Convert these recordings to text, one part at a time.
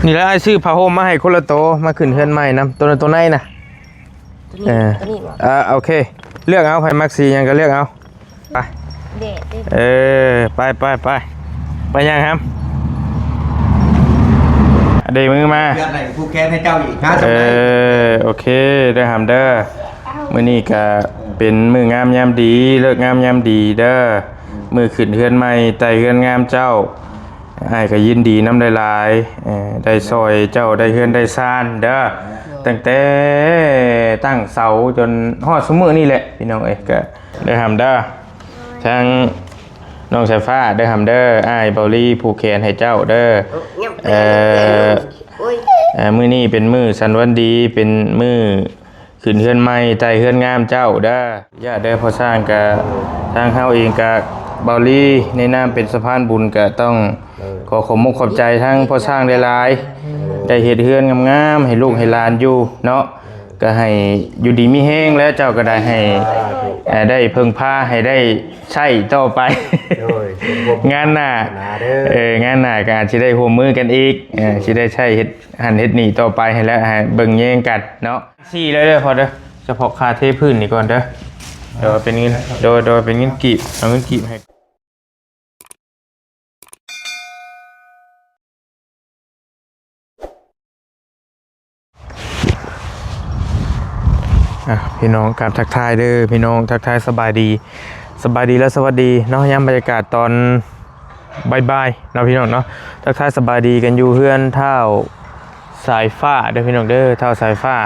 ນີ້ແຫຼະ ອ້າຍຊື້ຜ້າຫົ່ມມາໃຫ້ຄົນລະໂຕ ມາຂຶ້ນເຮືອນໃໝ່ນຳ ໂຕນັ້ນໂຕໃນນະ. ຕົວນີ້ ເອີ ຕົວນີ້ບໍ່? ອ່າ ໂອເຄ ເລືອກເອົາ ໃຜມັກສີຫຍັງກໍເລືອກເອົາ. ໄປ ແດດເດ້. ເອີ ໄປ ໄປ ໄປ ໄປຫຍັງຫຳ? ເດມືມາ ເພື່ອໃຫ້ຜູກແຂນໃຫ້ເຈົ້າອີກ ຫາສຳໄດ. ເອີ ໂອເຄເດີຫຳເດີ. ມື້ນີ້ກະເປັນມື້ງາມຍາມດີ ເລີກງາມຍາມດີເດີ ມື້ຂຶ້ນເຮືອນໃໝ່ ໄຕ່ເຮືອນງາມເຈົ້າ. ອ້າຍກໍຍິນດີນຳຫຼາຍໆ ເອີ ໄດ້ຊ່ອຍເຈົ້າໄດ້ເຮືອນໄດ້ຊານເດີ ຕັ້ງແຕ່ຕັ້ງເສົາຈົນຮອດຊຸມື້ນີ້ແຫຼະ ພີ່ນ້ອງເອີຍ. ກໍເດີຫຳເດີ ທາງນ້ອງສາຍຟ້າເດີຫຳເດີ ອ້າຍເບົາລີຜູກແຂນໃຫ້ເຈົ້າເດີ. ເອີ ເອີ ມື້ນີ້ເປັນມື້ສັນວັນດີ ເປັນມື້ ຂຶ້ນເຮືອນໃໝ່ ໄຕ່ເຮືອນງາມເຈົ້າເດີ. ຍາດເດີພໍ່ຊ່າງ ກະທາງເຮົາເອງກະ ເບົາລີໃນນາມເປັນສະພານບຸນ ກະຕ້ອງ ເອີ ຂໍຂອບມຸກຂອບໃຈທາງພໍ່ຊ່າງຫຼາຍໆ ເອີ ໄດ້ເຮັດເຮືອນງາມໆ ໃຫ້ລູກໃຫ້ຫຼານຢູ່ເນາະ. ເອີ ກະໃຫ້ຢູ່ດີມີແຮງ ແລະເຈົ້າກະໄດ້ໃຫ້ ສາທຸ ເອີ ໄດ້ເພິ່ງພາ ໃຫ້ໄດ້ໃຊ້ຕໍ່ໄປ. ໂດຍ ງານໜ້າ ເອີ ງານໜ້າກະອາດຊິໄດ້ຮ່ວມມືກັນອີກ ເອີ ຊິໄດ້ໃຊ້ເຮັດ ຫັ້ນເຮັດນີ້ຕໍ່ໄປຫັ້ນແຫຼະ ໃຫ້ເບິ່ງແຍງກັນເນາະ. ສີ່ເລີຍເດີພໍ່ເດີ ສະເພາະຄ່າເທພື້ນນີ້ກ່ອນເດີ. ໂດຍ ເປັນເງິນ ໂດຍ ໂດຍ ເປັນເງິນກີບ ເອົາເງິນກີບໃຫ້. ອ່ະ ພີ່ນ້ອງ ກາບທັກທາຍເດີພີ່ນ້ອງ ທັກທາຍສະບາຍດີ ສະບາຍດີ ແລະ ສະຫວັດດີເນາະ. ຍາມບັນຍາກາດຕອນບ່າຍໆເນາະ ພີ່ນ້ອງເນາະ ທັກທາຍສະບາຍດີກັນຢູ່ເຮືອນທ້າວສາຍຟ້າເດີພີ່ນ້ອງເດີ ທ້າວສາຍຟ້າ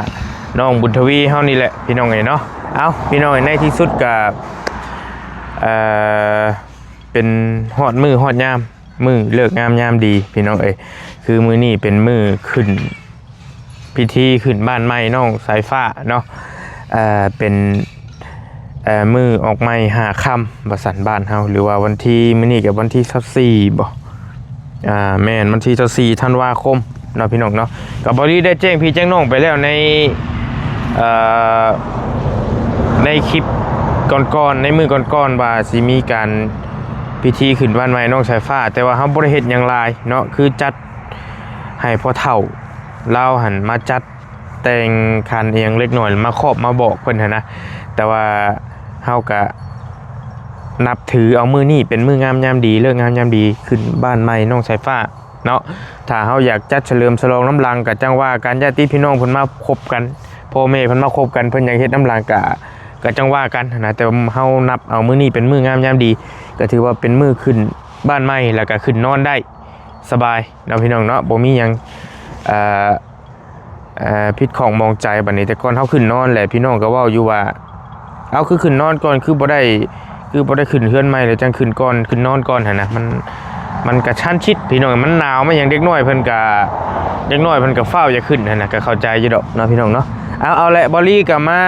ນ້ອງບຸນທະວີເຮົານີ້ແຫຼະ ພີ່ນ້ອງເອີຍເນາະ. ເອົ້າ ພີ່ນ້ອງເອີຍ ໃນທີ່ສຸດກະ ເອີ ເປັນຮອດມື້ຮອດຍາມ ມື້ເລີກງາມຍາມດີ ພີ່ນ້ອງເອີຍ ຄືມື້ນີ້ເປັນມື້ຂຶ້ນ ພິທີຂຶ້ນບ້ານໃໝ່ນ້ອງສາຍຟ້າເນາະ. ເອີ ເປັນ ເອີ ມື້ອອກໃໝ່ຫ້າຄ່ຳວ່າຊັ້ນ ບ້ານເຮົາ ຫຼືວ່າວັນທີ ມື້ນີ້ກໍວັນທີຊາວສີ່ບໍ? ອ່າ ແມ່ນ ວັນທີຊາວສີ່ທັນວາຄົມເນາະ ພີ່ນ້ອງເນາະ. ກໍພໍດີໄດ້ແຈ້ງພີ່ແຈ້ງນ້ອງໄປແລ້ວໃນ ເອີ ໃນຄລິບກ່ອນໆ ໃນມື້ກ່ອນໆ ວ່າຊິມີການພິທີຂຶ້ນບ້ານໃໝ່ນ້ອງສາຍຟ້າ ແຕ່ວ່າເຮົາບໍ່ໄດ້ເຮັດຫຍັງຫຼາຍເນາະ ຄືຈັດ ໃຫ້ພໍ່ເຖົ້າລາວຫັ້ນມາຈັດແຕ່ງຂັນອີ່ຫຍັງເລັກນ້ອຍ ມາຄອບມາບອກເພິ່ນຫັ້ນນະ. ແຕ່ວ່າເຮົາກະນັບຖືເອົາມື້ນີ້ເປັນມື້ງາມຍາມດີ ເລີກງາມຍາມດີ ຂຶ້ນບ້ານໃໝ່ນ້ອງສາຍຟ້າເນາະ. ຖ້າເຮົາຢາກຈັດສະເຫຼີມສະຫຼອງນຳຫຼັງ ກະຈັ່ງວ່າກັນ ຍາດຕິພີ່ນ້ອງເພິ່ນມາຄົບກັນ ພໍ່ແມ່ເພິ່ນມາຄົບກັນ ເພິ່ນຢາກເຮັດນຳຫຼັງ ກະ ກະຈັ່ງວ່າກັນຫັ້ນນະ. ແຕ່ວ່າເຮົານັບເອົາມື້ນີ້ເປັນມື້ງາມຍາມດີ ກະຖືວ່າເປັນມື້ຂຶ້ນບ້ານໃໝ່ ແລ້ວກະຂຶ້ນນອນໄດ້ ສະບາຍເນາະ ພີ່ນ້ອງເນາະ ບໍ່ມີຫຍັງ ເອີ ເອີ ຜິດຂ້ອງໝອງໃຈ. ບັດນີ້ແຕ່ກ່ອນເຮົາຂຶ້ນນອນແຫຼະ ພີ່ນ້ອງກໍເວົ້າຢູ່ວ່າ ເອົາ ຄືຂຶ້ນນອນກ່ອນ ຄືບໍ່ໄດ້ ຄືບໍ່ໄດ້ຂຶ້ນເຮືອນໃໝ່ ແລ້ວຈັ່ງຂຶ້ນກ່ອນ ຂຶ້ນນອນກ່ອນຫັ້ນນະ. ມັນ ມັນກະທັນຊິດ ພີ່ນ້ອງ ມັນໜາວ ມັນຫຍັງ ເດັກນ້ອຍເພິ່ນກະ ເດັກນ້ອຍເພິ່ນກະຟ້າວຢາກຂຶ້ນຫັ້ນນະ ກະເຂົ້າໃຈຢູ່ດອກເນາະ ພີ່ນ້ອງເນາະ. ເອົາ ເອົາແຫຼະ ເບົາລີກໍມາ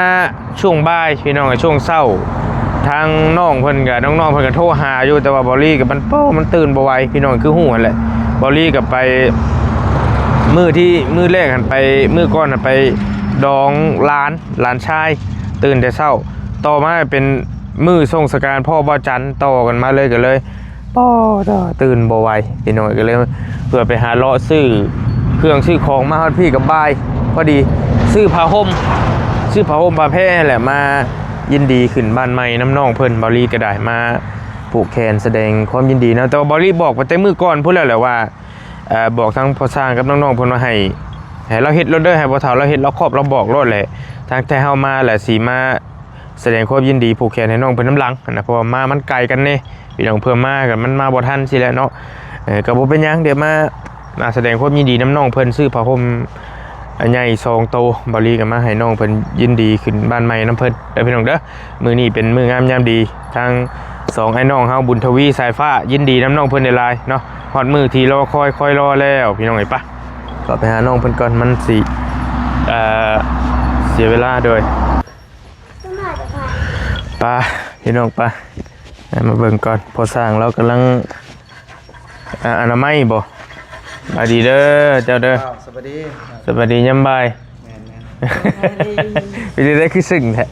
ຊ່ວງບ່າຍພີ່ນ້ອງ ຊ່ວງເຊົ້າ ທາງນ້ອງເພິ່ນກະ ນ້ອງໆເພິ່ນກະໂທຫາຢູ່ ແຕ່ວ່າເບົາລີກະ ມັນ ໂອ້ ມັນຕື່ນບໍ່ໄຫວ ພີ່ນ້ອງຄືຮູ້ຫັ້ນແຫຼະ. ເບົາລີກະໄປ ມື້ທີ່ ມື້ແລກຫັ້ນໄປ ມື້ກ່ອນຫັ້ນໄປດອງຫຼານ ຫຼານຊາຍ ຕື່ນແຕ່ເຊົ້າ. ຕໍ່ມາເປັນມື້ສົ່ງສະການພໍ່ບ່າວຈັນ ຕໍ່ກັນມາເລີຍ ກະເລີຍ ປໍ້ ຕື່ນບໍ່ໄຫວພີ່ນ້ອງ ກໍເລີຍເພື່ອໄປຫາເລາະຊື້ເຄື່ອງຊື້ຂອງ ມາຮອດພີ້ກໍບ່າຍພໍດີ ຊື້ຜ້າຫົ່ມ ຊື້ຜ້າຫົ່ມຜ້າແພຫັ້ນແຫຼະ ມາຍິນດີຂຶ້ນບ້ານໃໝ່ນຳນ້ອງເພິ່ນ. ເບົາລີກໍໄດ້ມາຜູກແຂນສະແດງຄວາມຍິນດີນຳ ແຕ່ວ່າເບົາລີບອກໄປແຕ່ມື້ກ່ອນພຸ້ນແລ້ວແຫຼະວ່າ ເອີ ບອກທາງພໍ່ຊ່າງກັບນ້ອງໆເພິ່ນວ່າໃຫ້ ໃຫ້ລາວເຮັດໂລດເດີ ໃຫ້ພໍ່ເຖົ້າລາວເຮັດ ລາວຄອບລາວບອກໂລດແຫຼະ. ທາງແຕ່ເຮົາມາແຫຼະ ຊິມາ ສະແດງຄວາມຍິນດີຜູກແຂນໃຫ້ນ້ອງເພິ່ນນຳຫຼັງຫັ້ນນະ ເພາະວ່າມາມັນໄກກັນແດ່ ພີ່ນ້ອງ ເພື່ອມາກໍມັນມາບໍ່ທັນຊີ້ແຫຼະເນາະ. ເອີ ກໍບໍ່ເປັນຫຍັງ ດຽວມາ ມາສະແດງຄວາມຍິນດີນຳນ້ອງເພິ່ນ ຊື້ຜ້າຫົ່ມອັນໃຫຍ່ສອງໂຕ ເບົາລີກໍມາໃຫ້ນ້ອງເພິ່ນຍິນດີຂຶ້ນບ້ານໃໝ່ນຳເພິ່ນເດີ ພີ່ນ້ອງເດີ. ມື້ນີ້ເປັນມື້ງາມຍາມດີ ທາງສອງອ້າຍນ້ອງເຮົາ ບຸນທະວີ ສາຍຟ້າ ຍິນດີນຳນ້ອງເພິ່ນຫຼາຍໆເນາະ. ຮອດມື້ທີ່ລໍຄອຍ ຄອຍລໍແລ້ວ ພີ່ນ້ອງເອີຍ ປະ ກໍໄປຫານ້ອງເພິ່ນກ່ອນ ມັນຊິ ເອີ ເສຍເວລາໂດຍ ໄປພີ່ນ້ອງ ໄປ ໃຫ້ມາເບິ່ງກ່ອນ ພໍ່ຊ່າງລາວກຳລັງ ອາ ອະນາໄມບໍ? ສະບາຍດີເດີເຈົ້າເດີ. ອ້າວ ສະບາຍດີ ສະບາຍດີຍາມບ່າຍ. ແມ່ນໆ ເປັນຈັ່ງໃດຄືຊຶ້ງແທ້?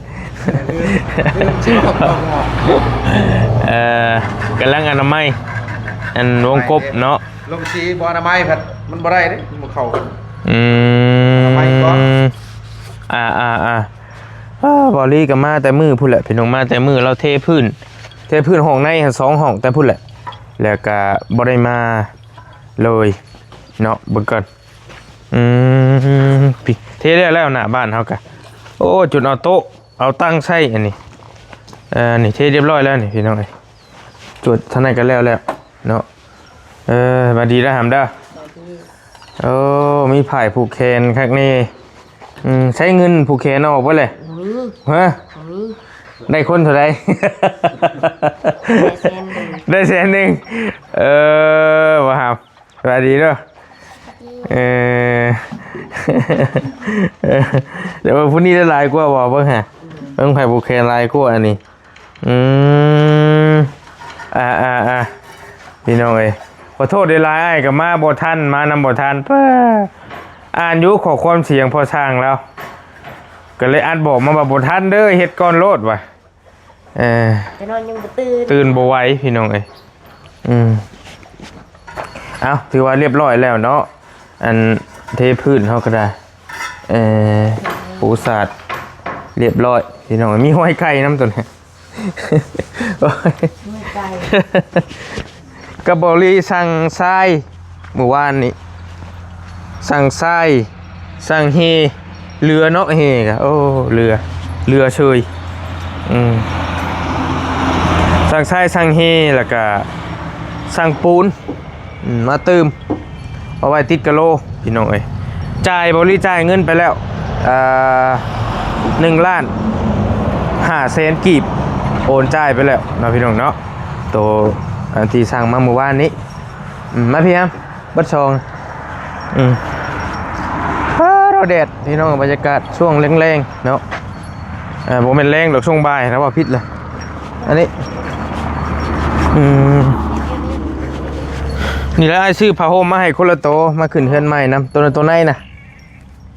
ເອີ ກຳລັງອະນາໄມ ອັນວົງກົບເນາະ. ລົງສີບໍ່ອະນາໄມພັດມັນບໍ່ໄດ້ເດ້ ມັນບໍ່ເຂົ້າກັນ. ອືມ ອະນາໄມກ່ອນ. ອ່າໆໆ ເອີ ເວົ້າຫຼີກະມາແຕ່ມື້ພຸ້ນແຫຼະ ພີ່ນ້ອງ ມາແຕ່ມື້ລາວເທພື້ນ ເທພື້ນຫ້ອງໃນຫັ້ນສອງຫ້ອງແຕ່ພຸ້ນແຫຼະ ແລ້ວກະບໍ່ໄດ້ມາເລີຍເນາະ. ເບິ່ງກ່ອນ ອືມ ເທແລ້ວໆ ໜ້າບ້ານເຮົາກະ ໂອ້ ຈົນເອົາໂຕະເອົາຕັ່ງໃສ່ ອັນນີ້ ເອີ ນີ້ເທຮຽບຮ້ອຍແລ້ວນີ້ ພີ່ນ້ອງເອີຍ. ຈວດເທົ່ານັ້ນກໍແລ້ວແລ້ວເນາະ. ເອີ ຫວັດດີເດີຫຳເດີ. ໂອ້ ມີຜ້າຜູກແຂນຄັກແນ່. ອືມ ໃຊ້ເງິນຜູກແຂນອອກເບິດເລີຍ. ບໍ່ມີ. ຮະ? ບໍ່ມີ. ໄດ້ຄົນເທົ່າໃດ? ໄດ້ແສນໜຶ່ງ. ໄດ້ແສນໜຶ່ງ. ເອີ ບໍ່ຫຳ. ສະບາຍດີເດີ. ເອີ ແຕ່ວ່າຜູ້ນີ້ໄດ້ຫຼາຍກວ່າບໍ່ ເບິ່ງຫາ ເບິ່ງໃຜຜູກແຂນຫຼາຍກວ່າອັນນີ້. ອືມ ອ່າໆໆ ພີ່ນ້ອງເອີຍ ຂໍໂທດຫຼາຍໆ ອ້າຍກໍມາບໍ່ທັນ ມານຳບໍ່ທັນ. ປ້າ ອ່ານຢູ່ຂໍ້ຄວາມສຽງພໍ່ຊ່າງລາວ ກໍເລີຍອັດບອກມາວ່າ ບໍ່ທັນເດີ ເຮັດກ່ອນໂລດວ່າ. ເອີ ຈະນອນຍັງບໍ່ຕື່ນ ຕື່ນບໍ່ໄຫວພີ່ນ້ອງເອີຍ. ອືມ ເອົ້າ ຖືວ່າລຽບຮ້ອຍແລ້ວເນາະ ອັນເທພື້ນເຮົາກໍໄດ້ ເອີ ປູສາດລຽບຮ້ອຍພີ່ນ້ອງ. ມີຫ້ອຍໄກ່ນຳຕົວນີ້ ຫ້ອຍໄກ່ ກະບໍລີສັ່ງຊາຍ ມື້ວານນີ້ ສັ່ງຊາຍ ສັ່ງເຮ ເຫຼືອເນາະ ເຮກະ ໂອ້ ເຫຼືອ ເຫຼືອເຊີຍ. ອືມ ສັ່ງຊາຍ ສັ່ງເຮ ແລ້ວກະສັ່ງປູນ ອືມ ມາຕື່ມ ເອົາໄວ້ຕິດກະໂລ ພີ່ນ້ອງເອີຍ. ຈ່າຍ ບໍລີຈ່າຍເງິນໄປແລ້ວ ອ່າ ໜຶ່ງລ້ານຫ້າແສນກີບ ໂອນຈ່າຍໄປແລ້ວເນາະ ພີ່ນ້ອງເນາະ. ໂຕ ອັນທີ່ສັ່ງມາມື້ວານນີ້ ອືມ ມາພີ່ຫຳ ເບິດສອງ. ອືມ ຟ້າ ໂດດແດດ ພີ່ນ້ອງ ບັນຍາກາດຊ່ວງແລງໆ ເນາະ. ເອີ ບໍ່ແມ່ນແລງດອກ ຊ່ວງບ່າຍນະ ເວົ້າຜິດລະ ອັນນີ້. ອືມ ນີ້ລະ ອ້າຍຊື້ຜ້າຫົ່ມມາໃຫ້ຄົນລະໂຕ ມາຂຶ້ນເຮືອນໃໝ່ນຳ ໂຕນັ້ນໂຕໃນນະ.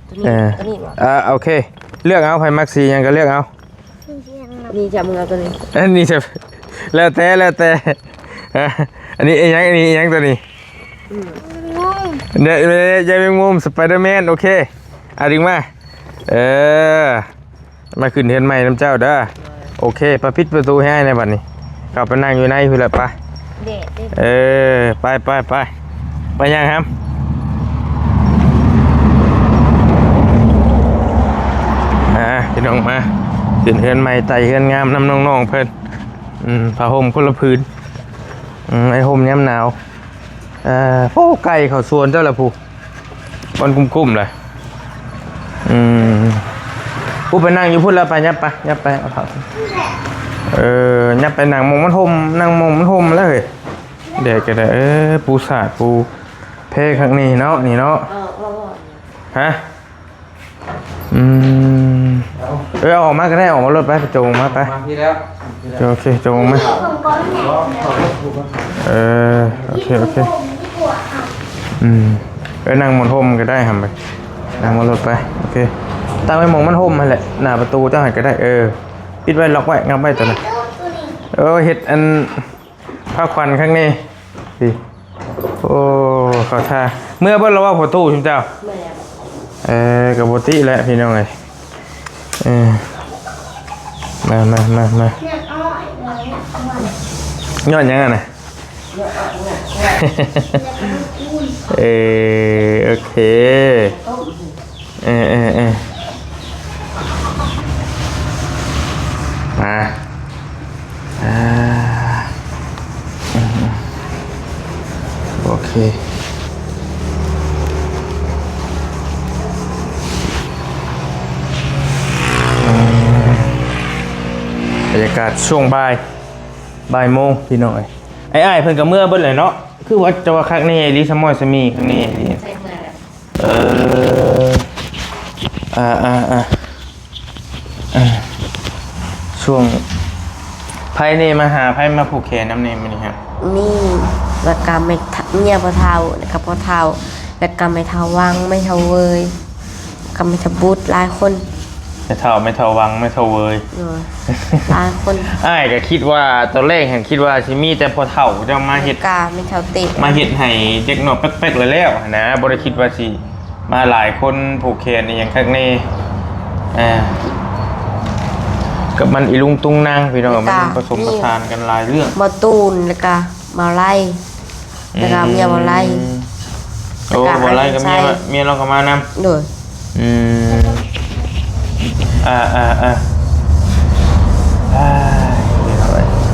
ໂຕນີ້ ເອີ ໂຕນີ້ບໍ່? ອ່າ ໂອເຄ ເລືອກເອົາ ໃຜມັກສີຫຍັງກໍເລືອກເອົາ. ນີ້ຈ້ະ ມຶງເອົາໂຕນີ້ ອັນນີ້ຈ້ະ ແລ້ວແຕ່ ແລ້ວແຕ່. ອັນນີ້ອີຫຍັງ ອັນນີ້ອີຫຍັງໂຕນີ້? ອືມ ໃຍ ໃຍ ໃຍແມງມຸມ ສະໄປເດີແມນ. ໂອເຄ ເອົາດຶງມາ ເອີ ມາຂຶ້ນເຮືອນໃໝ່ນຳເຈົ້າເດີ. ໂອເຄ ໄປ ປິດປະຕູໃຫ້ອ້າຍແດ່ບັດນີ້ ເຂົ້າໄປນັ່ງຢູ່ໃນພຸ້ນລະ ໄປ. ແດດເດ້ ເອີ ໄປ ໄປ ໄປ ໄປຍ່າງຫຳ. ອ່າ ພີ່ນ້ອງ ມາຂຶ້ນເຮືອນໃໝ່ ໄຕ່ເຮືອນງາມນຳນ້ອງໆເພິ່ນ. ອືມ ຜ້າຫົ່ມຄົນລະຜືນ ອືມ ໄອ້ຫົ່ມຍາມໜາວ. ເອີ ໂອ້ ໄກ່ເຂົ້າສວນເຈົ້າລະຜູ້ ບ່ອນກຸ້ມໆລະ. ອືມ ຜູ້ໄປນັ່ງຢູ່ພຸ້ນລະ ໄປ ຫຍັບໄປ ຫຍັບໄປ ເອົາຜ້າ ເອີ ຫຍັບໄປນັ່ງໝ່ອງມັນຫົ່ມ ນັ່ງໝ່ອງມັນຫົ່ມລະເຮີ້ຍ. ແດດກໍໄດ້ ເອີ ປູສາດປູແພຄັກນີ້ເນາະ ນີ້ເນາະ. ຮະ? ອືມ ເອີ ເອົາອອກມາກໍໄດ້ ອອກມາໂລດໄປ ໄປໂຈງອອກມາໄປ. ມາພີ້ແລ້ວ ໂອເຄ ໂຈງອອກມາ. ເອີ ໂອເຄ ໂອເຄ. ອືມ ເອີ ນັ່ງໝ່ອນຫົ່ມກໍໄດ້ຫຳ ໄປ ນັ່ງມາໂລດໄປ. ໂອເຄ ຕັ້ງໄວ້ໝ່ອງມັນຫົ່ມຫັ້ນແຫຼະ ໜ້າປະຕູເຈົ້າຫັ້ນກໍໄດ້. ເອີ ປິດໄວ້ ລັອກໄວ້ ງັບໄວ້ຕົວນັ້ນ. ເອີ ເຮັດອັນ ພາຂວັນຂ້າງນີ້ ນີ້. ໂອ້ ເຂົ້າທ່າ. ເມືອເບິດແລ້ວບໍ່ ພໍ່ຕູ້ຊຸມເຈົ້າ? ເມືອແລ້ວ. ເອີ ກໍບໍ່ຕິແຫຼະພີ່ນ້ອງເອີຍ. ເອີ ມາ ມາ ມາ ມາ. ຍ້ອນຫຍັງຫັ້ນນະ? ເອີ ໂອເຄ. ເອີ ເອີ ເອີ ມາ ອ່າ ໂອເຄ. ບັນຍາກາດຊ່ວງບ່າຍ ບ່າຍໂມງພີ່ນ້ອງເອີຍ. ອ້າຍໆເພິ່ນກໍເມືອເບິດແຫຼະເນາະ. ຄືວ່າຈະວ່າຄັກແນ່ອີ່ຫຼີ ສະໝອຍສະໝີ່ ຄັກແນ່ອີ່ຫຼີ. ເອີ ອ່າ ອ່າ ອ່າ ອ່າ ຊ່ວງ ໃຜແນ່ມາຫາ ໃຜມາຜູກແຂນນຳແນ່ມື້ນີ້ຮະ? ນີ້ ແລ້ວກໍແມ່ ເມຍພໍ່ເຖົ້າ ແລ້ວກໍພໍ່ເຖົ້າ ແລ້ວກໍແມ່ເຖົ້າວັງ ແມ່ເຖົ້າເວີຍ ແລ້ວກໍແມ່ເຖົ້າບຸດ ຫຼາຍຄົນ. ແມ່ເຖົ້າ ແມ່ເຖົ້າວັງ ແມ່ເຖົ້າເວີຍ ໂດຍ ຫຼາຍຄົນ. ອ້າຍກໍຄິດວ່າ ຕອນແລກຫັ້ນຄິດວ່າຊິມີແຕ່ພໍ່ເຖົ້າເຈົ້າມາເຮັດ ກະແມ່ເຖົ້າເຕະ ມາເຮັດໃຫ້ເດັກນ້ອຍແປັກໆ ແລ້ວໆ ຫັ້ນນະ ບໍ່ໄດ້ຄິດວ່າຊິມາຫຼາຍຄົນ ຜູກແຂນອີ່ຫຍັງຄັກແນ່. ອ່າ ກັບມັນອີລຸງຕຸງນາງ ພີ່ນ້ອງ ມັນ ກະ ປະສົມປະສານກັນຫຼາຍເລື່ອງ ມີ ບໍ່ຕູນ ແລ້ວກະ ບ່າວໄລ ແລ້ວກໍເມຍບ່າວໄລ ອືມ ໂອ້ ແລ້ວກໍ ບ່າວໄລກັບເມຍ ອ້າຍ ເມຍລາວກໍມານຳ ໂດຍ ອືມ ອ່າໆໆ ອ່າ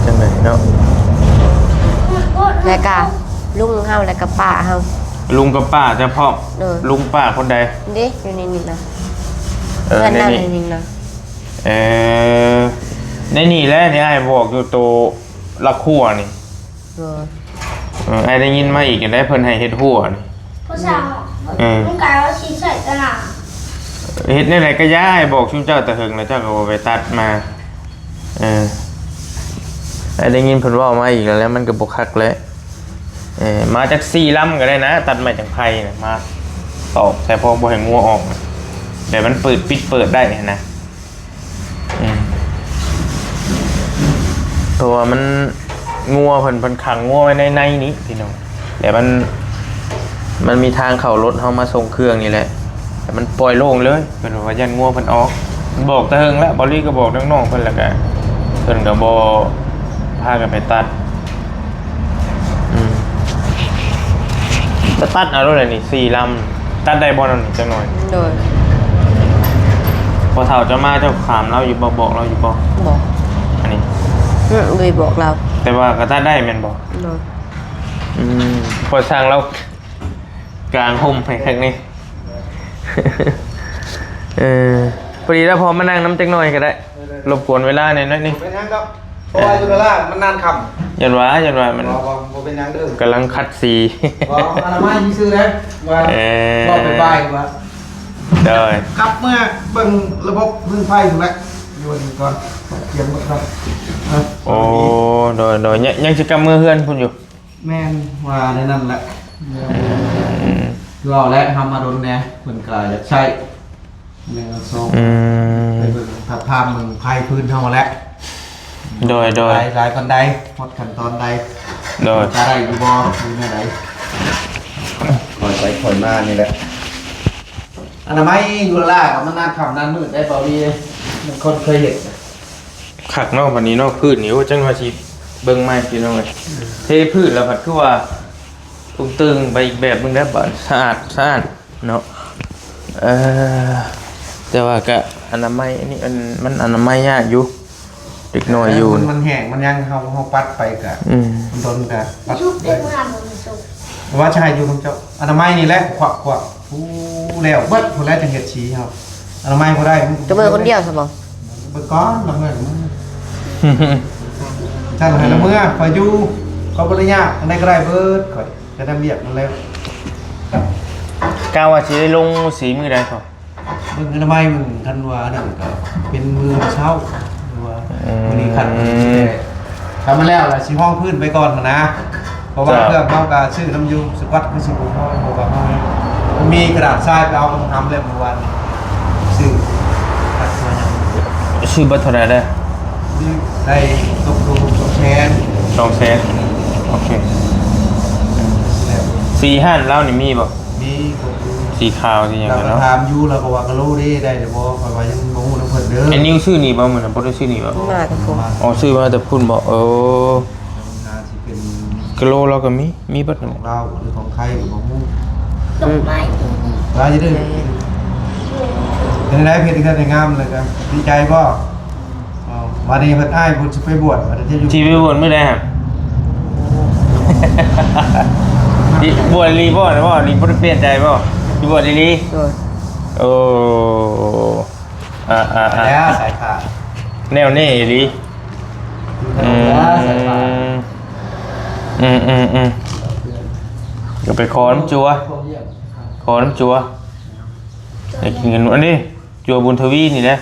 ຈັ່ງໃດເນາະ ແລ້ວກໍລຸງເຮົາ ແລ້ວກໍປ້າເຮົາ ລຸງກັບປ້າເຈົ້າພ້ອມ ໂດຍ ລຸງປ້າຄົນໃດ ເດ້ ຢູ່ໃນນີ້ນະ ເອີ ເຮືອນນັ້ນໃນນີ້ ໃນນີ້ນະ ເອີ ໃນນີ້ແຫຼະ ທີ່ອ້າຍບອກຢູ່ໂຕລະຄົວນີ້ ເອີ ເອີ ອ້າຍໄດ້ຍິນມາອີກຈັ່ງໃດ ເພິ່ນໃຫ້ເຮັດຮົ້ວນີ້ ຜູ້ສາວ ເອີ ຕ້ອງການວ່າຊິໃສ່ຕະໜ່າ ເຮັດແນວໃດກໍຢ່າ ອ້າຍບອກຊຸມເຈົ້າແຕ່ເຫິງແລ້ວ ເຈົ້າກໍບໍ່ໄປຕັດມາ. ເອີ ອ້າຍໄດ້ຍິນເພິ່ນເວົ້າມາອີກແລ້ວ ມັນກໍບໍ່ຄັກແຫຼະ. ເອີ ມາຈັກສີ່ລຳກໍໄດ້ນະ ຕັດໄມ້ຈັ່ງໄຜ່ນະ ມາຕອກໃສ່ ພໍບໍ່ໃຫ້ງົວອອກ ແບບມັນເປີດປິດເປີດໄດ້ຫັ້ນນະ. ອືມ ເພາະວ່າມັນ ງົວເພິ່ນ ເພິ່ນຂັງງົວໄວ້ໃນ ໃນນີ້ພີ່ນ້ອງ ແລ້ວມັນ ມັນມີທາງເຂົ້າລົດເຮົາມາສົ່ງເຄື່ອງນີ້ແຫຼະ ແລ້ວມັນປ່ອຍໂລ່ງເລີຍ ເພິ່ນວ່າຢ້ານງົວເພິ່ນອອກ ບອກແຕ່ເຫິງແລ້ວ ບາວລີກໍບອກທາງນ້ອງເພິ່ນ ແລ້ວກໍເພິ່ນກໍບໍ່ພາກັນໄປຕັດ. ອືມ ຕັດ ຕັດເອົາໂລດແຫຼະນີ້ ສີ່ລຳ ຕັດໄດ້ບໍ່ນຳນີ້ຈັກໜ່ອຍ? ໂດຍ ພໍເຖົ້າເຈົ້າມາ ເຈົ້າຖາມລາວຢູ່ບໍ່? ບອກລາວຢູ່ບໍ່? ບໍ່ ອັນນີ້ ອືມ ບໍ່ໄດ້ບອກລາວ ແຕ່ວ່າກໍຕັດໄດ້ແມ່ນບໍ່? ໂດຍ ອືມ ພໍຊ່າງລາວກາງຮົ່ມໃຫ້ຄັກນີ້. ເອີ ພໍດີແລ້ວ ພໍມານັ່ງນຳຈັກໜ່ອຍກໍໄດ້ ລົບກວນເວລາແດ່ໜ້ອຍໜຶ່ງ ບໍ່ເປັນຫຍັງດອກ ເພາະວ່າຢູ່ເວລາມັນນານຄ່ຳ. ຢ້ານວ່າ ຢ້ານວ່າມັນ ບໍ່ ບໍ່ ບໍ່ເປັນຫຍັງເດີ້ ກຳລັງຂັດສີ. ບໍ່ ອະນາໄມຊື່ໆເດ້ ວ່າ ເອີ ເວົ້າໄປບ່າຍວ່າ ໂດຍ ກັບເມືອເບິ່ງລະບົບເຮືອນໄຟພຸ້ນແຫຼະ ຢູ່ນີ້ກ່ອນ ກຽມໝົດກ່ອນ. ໂອ້ ໂດຍໆ ຍັງ ຍັງຊິກັບເມືອເຮືອນພຸ້ນຢູ່. ແມ່ນ ວ່າແນວນັ້ນແຫຼະ ອືມ ເວົ້າແຫຼະ ເຮົາມາດົນແດ່ ເພິ່ນກໍຢາກໃຊ້ ແມ່ນ ອືມ ໄປເບິ່ງ ຖາມເບິ່ງໄຟພື້ນເຮົາແຫຼະ ໂດຍໆ ຫຼາຍ ຫຼາຍປານໃດ ຮອດຂັ້ນຕອນໃດ ໂດຍ ກາໄດ້ຢູ່ບໍ່ ມີແນວໃດ ຄ່ອຍໄປຄ່ອຍມານີ້ແຫຼະ. ອະນາໄມຢູ່ລາວກໍມັນນານຄ່ຳນານມືດໄດ໋ ເບົາດີ ມັນຄົນເຄີຍເຮັດ. ຄັກເນາະ ບັດນີ້ເນາະ ພື້ນນີ້ ໂອ້ ຈັກໜ່ອຍຊິເບິ່ງໃໝ່ພີ່ນ້ອງເອີຍ ເທພື້ນແລ້ວພັດຄືວ່າ ຕຶງໆ ໄປອີກແບບໜຶ່ງແລ້ວ ບາດສະອາດ ສະອາດເນາະ. ເອີ ແຕ່ວ່າກະອະນາໄມ ອັນນີ້ ອັນ ມັນອະນາໄມຍາກຢູ່ ເດັກນ້ອຍຢູ່ ເອີ ມັນ ມັນແຫ້ງ ມັນຫຍັງ ເຮົາ ເຮົາປັດໄປກະ ອືມ ມັນດົນກະປັດໄປ. ວ່າຈະໃຫ້ຢູ່ນຳເຈົ້າ ອະນາໄມນີ້ແຫຼະ ຄວັກໆ ຜູ້ແລ້ວເບິດ ຜູ້ແລ້ວຈັ່ງເຮັດສີເຮົາ ອະນາໄມບໍ່ໄດ້ ມັນ ຈະເມືອຄົນດຽວຊະບໍ່? ເບິ່ງກ່ອນ ລະເມືອ ຈັ່ງໃຫ້ລະເມືອ ຂ້ອຍຢູ່ ຂ້ອຍບໍ່ໄດ້ຍາກ ອັນໃດກໍໄດ້ເບິດ ຂ້ອຍຈະນຳວຽກມັນແລ້ວ. ກະວ່າຊິໄດ້ລົງສີມື້ໃດກໍ ເບິ່ງອະນາໄມ ເບິ່ງ ຄັນວ່ານັ້ນກໍເປັນມື້ເຊົ້າ ຫຼືວ່າ ອືມ ມື້ນີ້ຄັນ ອືມ ຄັນມາແລ້ວລະຊິຮອງພື້ນໄປກ່ອນຫັ້ນນະ ເພາະວ່າ ເຈົ້າ ເຄື່ອງເຮົາກໍຊື້ນຳຢູ່ ສະກອດຄືຊິບໍ່ພໍ ເພາະວ່າເຮົາ ມັນມີກະດາດຊາຍໄປເອົາຂອງທຳແລ້ວມື້ວານນີ້ ຊື້ ຊື້ເບິດເທົ່າໃດເດີ້? ໄດ້ຕົກລົງສອງແສນ ສອງແສນ ໂອເຄ ແລ້ວ ສີຮ້ານລາວນີ້ມີບໍ່? ມີຄົບຢູ່ ສີຂາວສີຫຍັງ ລາວກໍເນາະ ຖາມຢູ່ ລາວກໍວ່າກະໂລເດ້ ໄດ້ຫຼືບໍ່ ຂ້ອຍວ່າຍັງບໍ່ຮູ້ນຳເພິ່ນເດີ້. ໄອ້ນິວຊື້ນີ້ບໍ່? ມື້ນັ້ນບໍ່ໄດ້ຊື້ນີ້ບໍ່? ມາແຕ່ພຸ້ນ ອໍ ຊື້ມາແຕ່ພຸ້ນບໍ່? ເອີ ຫາຊິເປັນກະໂລລາວກໍມີ ມີເບິດນັ້ນແຫຼະ ຂອງລາວຫຼືຂອງໄທກໍບໍ່ຮູ້. ອືມ ຫຼາຍຢູ່ເດີ້. ເປັນໃດ ເຮັດເຮືອນໃຫ້ງາມແລ້ວກໍດີໃຈບໍ່? ເອົາ ບາດນີ້ເພິ່ນ ອ້າຍເພິ່ນຊິໄປບວດ ບາດນີ້ຈະຢູ່ ຊິໄປບວດມື້ໃດຫະ? ຊິບວດອີ່ຫຼີບໍ່? ບໍ່ ນີ້ບໍ່ໄດ້ປ່ຽນໃຈບໍ່? ຊິບວດອີ່ຫຼີ? ໂດຍ ໂອ້ ອ່າໆໆ ແລ້ວສາຍຂາດ ແນວນີ້ອີ່ຫຼີ ອືມ ສາຍຂາດ ອືມໆໆ ກໍໄປຂໍນຳຈົວ ຂໍນຳຈົວ ໄດ້ກິນເງິນ ອັນນີ້ ຈົວບຸນທະວີນີ້ແຫຼະ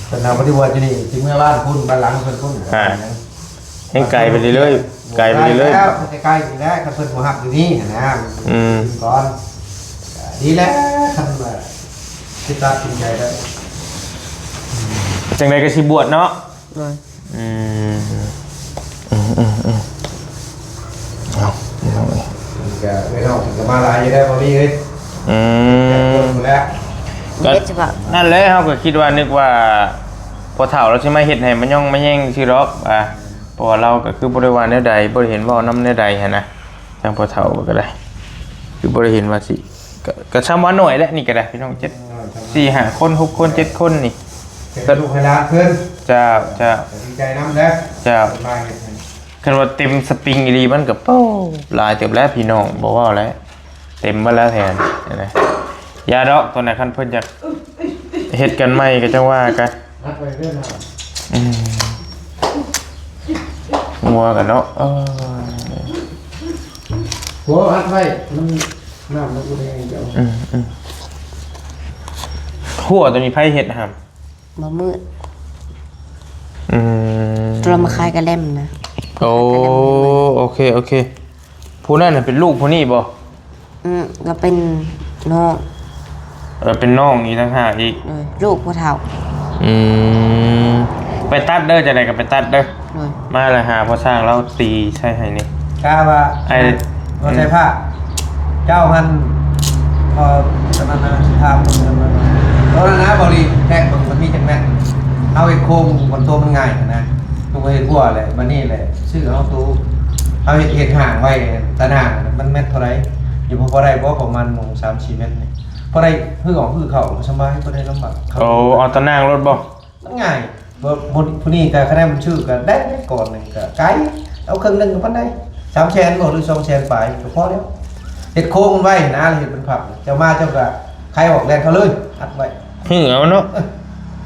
ເພິ່ນເອົາປະຕິບັດຢູ່ນີ້ ຊິເມືອບ້ານພຸ້ນ ບ້ານຫຼັງເພິ່ນພຸ້ນ ອ່າ ແຮ່ງໄກໄປເລື້ອຍໆ ໄກໄປເລື້ອຍໆ ໃກ້ໆ ນີ້ແຫຼະ ຄັນເພິ່ນບໍ່ຮັບຢູ່ນີ້ຫັ້ນນະ ອືມ ກ່ອນ ດີແລ້ວ ຄັນວ່າຊິຕັດສິນໃຈໄດ້ ຈັ່ງໃດກໍຊິບວດເນາະ. ໂດຍ. ອືມ ອືມໆໆ ເອົາ ພີ່ນ້ອງເອີຍ ກໍເອື້ອຍນ້ອງເພິ່ນກໍມາຫຼາຍຢູ່ແລ້ວ ບໍ່ມີເອີຍ. ອືມ ແລ້ວ ກໍນັ້ນແຫຼະ ເຮົາກໍຄິດວ່າ ນຶກວ່າພໍ່ເຖົ້າລາວຊິມາເຮັດໃຫ້ມາຍ້ອງມາແຍງຊື່ດອກ ອ່າ ເພາະວ່າລາວກໍຄືບໍ່ໄດ້ວ່າແນວໃດ ບໍ່ໄດ້ເຫັນເວົ້ານຳແນວໃດຫັ້ນນະ ທາງພໍ່ເຖົ້າກໍໄດ້ ຄືບໍ່ໄດ້ເຫັນວ່າຊິ ກໍ ກໍຊ່ຳວ່າໜ້ອຍແຫຼະ ນີ້ກໍໄດ້ພີ່ນ້ອງ ເຈັດ ສີ່ຫ້າຄົນ ຫົກຄົນ ເຈັດຄົນນີ້ ເປັນລູກໃຫ້ຫຼານເພິ່ນ. ເຈົ້າ ເຈົ້າ ກໍດີໃຈນຳແຫຼະ. ເຈົ້າ ເພິ່ນມາເຮັດໃຫ້ ຄັນວ່າເຕັມສະປຣິງອີ່ຫຼີ ມັນກໍ ໂອ້ ຫຼາຍເຕີບແລ້ວພີ່ນ້ອງ ບໍ່ເວົ້າແລ້ວ ເຕັມໝົດແລ້ວແຖວນີ້ນະ. ຢ່າດອກ ຕົວນັ້ນ ຄັນເພິ່ນຢາກເຮັດກັນໃໝ່ກໍຈັ່ງວ່າກັນ. ອັດໄວ້ເດີນະ. ອືມ ງົວກັນເນາະ. ເອີ ໂອ້ ອັດໄວ້ ມັນ ນ້ຳມັນອຸດແຮງເຈົ້າ. ອືມໆ ຫົວຕົວນີ້ໃຜເຮັດຫຳ? ບໍ່ມືດ. ອືມ ຕົວລະມາຂາຍກະແລັມນະ. ໂອ້ ກະແລັມ. ໂອເຄ ໂອເຄ ຜູ້ນັ້ນນະເປັນລູກຜູ້ນີ້ບໍ່? ອືມ ກໍເປັນນ້ອງ. ເອີ ເປັນນ້ອງອີກຕ່າງຫາກອີກ. ໂດຍ ລູກຜູ້ເຖົ້າ. ອືມ ໄປຕັດເດີ ຈັ່ງໃດກໍໄປຕັດເດີ. ໂດຍ ມາແລ້ວຫາພໍ່ຊ່າງລາວຕີໃສ່ໃຫ້ນີ້. ກະວ່າ ໄອ້ ບໍ່ໃສ່ຜ້າ ເຈົ້າຫັ້ນ ເອີ ຕອນນັ້ນນະ ຖາມເພິ່ນ ໂຕນັ້ນນະ ເບົາຫຼີ ແທກເບິ່ງມັນມີຈັກແມັດ ເຮົາເຮັດໂຄງມັນ ໂຕມັນງ່າຍຫັ້ນນະ ໂຕກໍເຮັດຫົວແຫຼະ ບາດນີ້ແຫຼະ ຊື້ເອົາໂຕ ເຮົາເຮັດ ເຮັດຮ່າງໄວ້ ຕາໜ່າງມັນແມັດເທົ່າໃດ ຢູ່ພໍ ພໍໄດ້ບໍ່ ປະມານໝ່ອງສາມສີ່ແມັດນີ້ ພໍໄດ້ຮື້ອອກຮື້ເຂົ້າສະບາຍ ບໍ່ໄດ້ລຳບາກ. ໂອ້ ເອົາຕາໜ່າງໂລດບໍ່? ມັນງ່າຍ ບໍ່ ຜູ້ນີ້ກໍຄະແນນມັນຊື້ກໍໄດ້ ກ້ອນໜຶ່ງກໍໄກ ເອົາເຄິ່ງໜຶ່ງກໍປານໃດ ສາມແສນບໍ່ ຫຼື ສອງແສນປາຍກໍພໍແລ້ວ. ເຮັດໂຄງມັນໄວ້ນະ ແລ້ວເຮັດເປັນພັບ ເຈົ້າມາເຈົ້າກໍໄຂອອກແລ່ນເຂົ້າເລີຍ ອັດໄວ້ ຫືອເອົາເນາະ.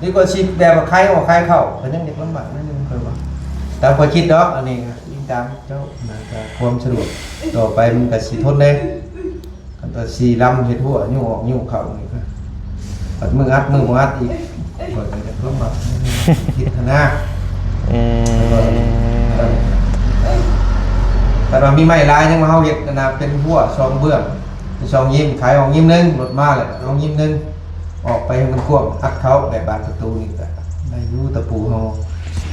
ດີກວ່າຊິແບບວ່າໄຂອອກໄຂເຂົ້າ ກໍຍັງເຮັດລຳບາກໜ້ອຍໜຶ່ງ ຂ້ອຍວ່າ ຕາມຂ້ອຍຄິດດອກ. ອັນນີ້ກໍອີງຕາມເຈົ້າ ແລ້ວກໍຄວາມສະດວກຕໍ່ໄປມັນກໍຊິທົນແດ່. ຄັນວ່າສີ່ລຳເຮັດຫົວຍູ້ອອກຍູ້ເຂົ້ານີ້ກໍ ບັດມື້ອັດມື້ບໍ່ອັດອີກ ຂ້ອຍກໍຢາກລຳບາກ ຄິດຫັ້ນນະ. ອືມ ຄັນວ່າມີໄມ້ຫຼາຍ ຍັງວ່າເຮົາເຮັດອັນນະ ເປັນຫົວສອງເບື້ອງ ເປັນສອງຍິ້ມ ຂາຍອອກຍິ້ມໜຶ່ງ ລົດມາແລ້ວອອກຍິ້ມໜຶ່ງ ອອກໄປໃຫ້ມັນກວ້າງ ອັດເຂົ້າແບບບານປະຕູນີ້ກໍໄດ້ຢູ່ ຕະປູເຮົາ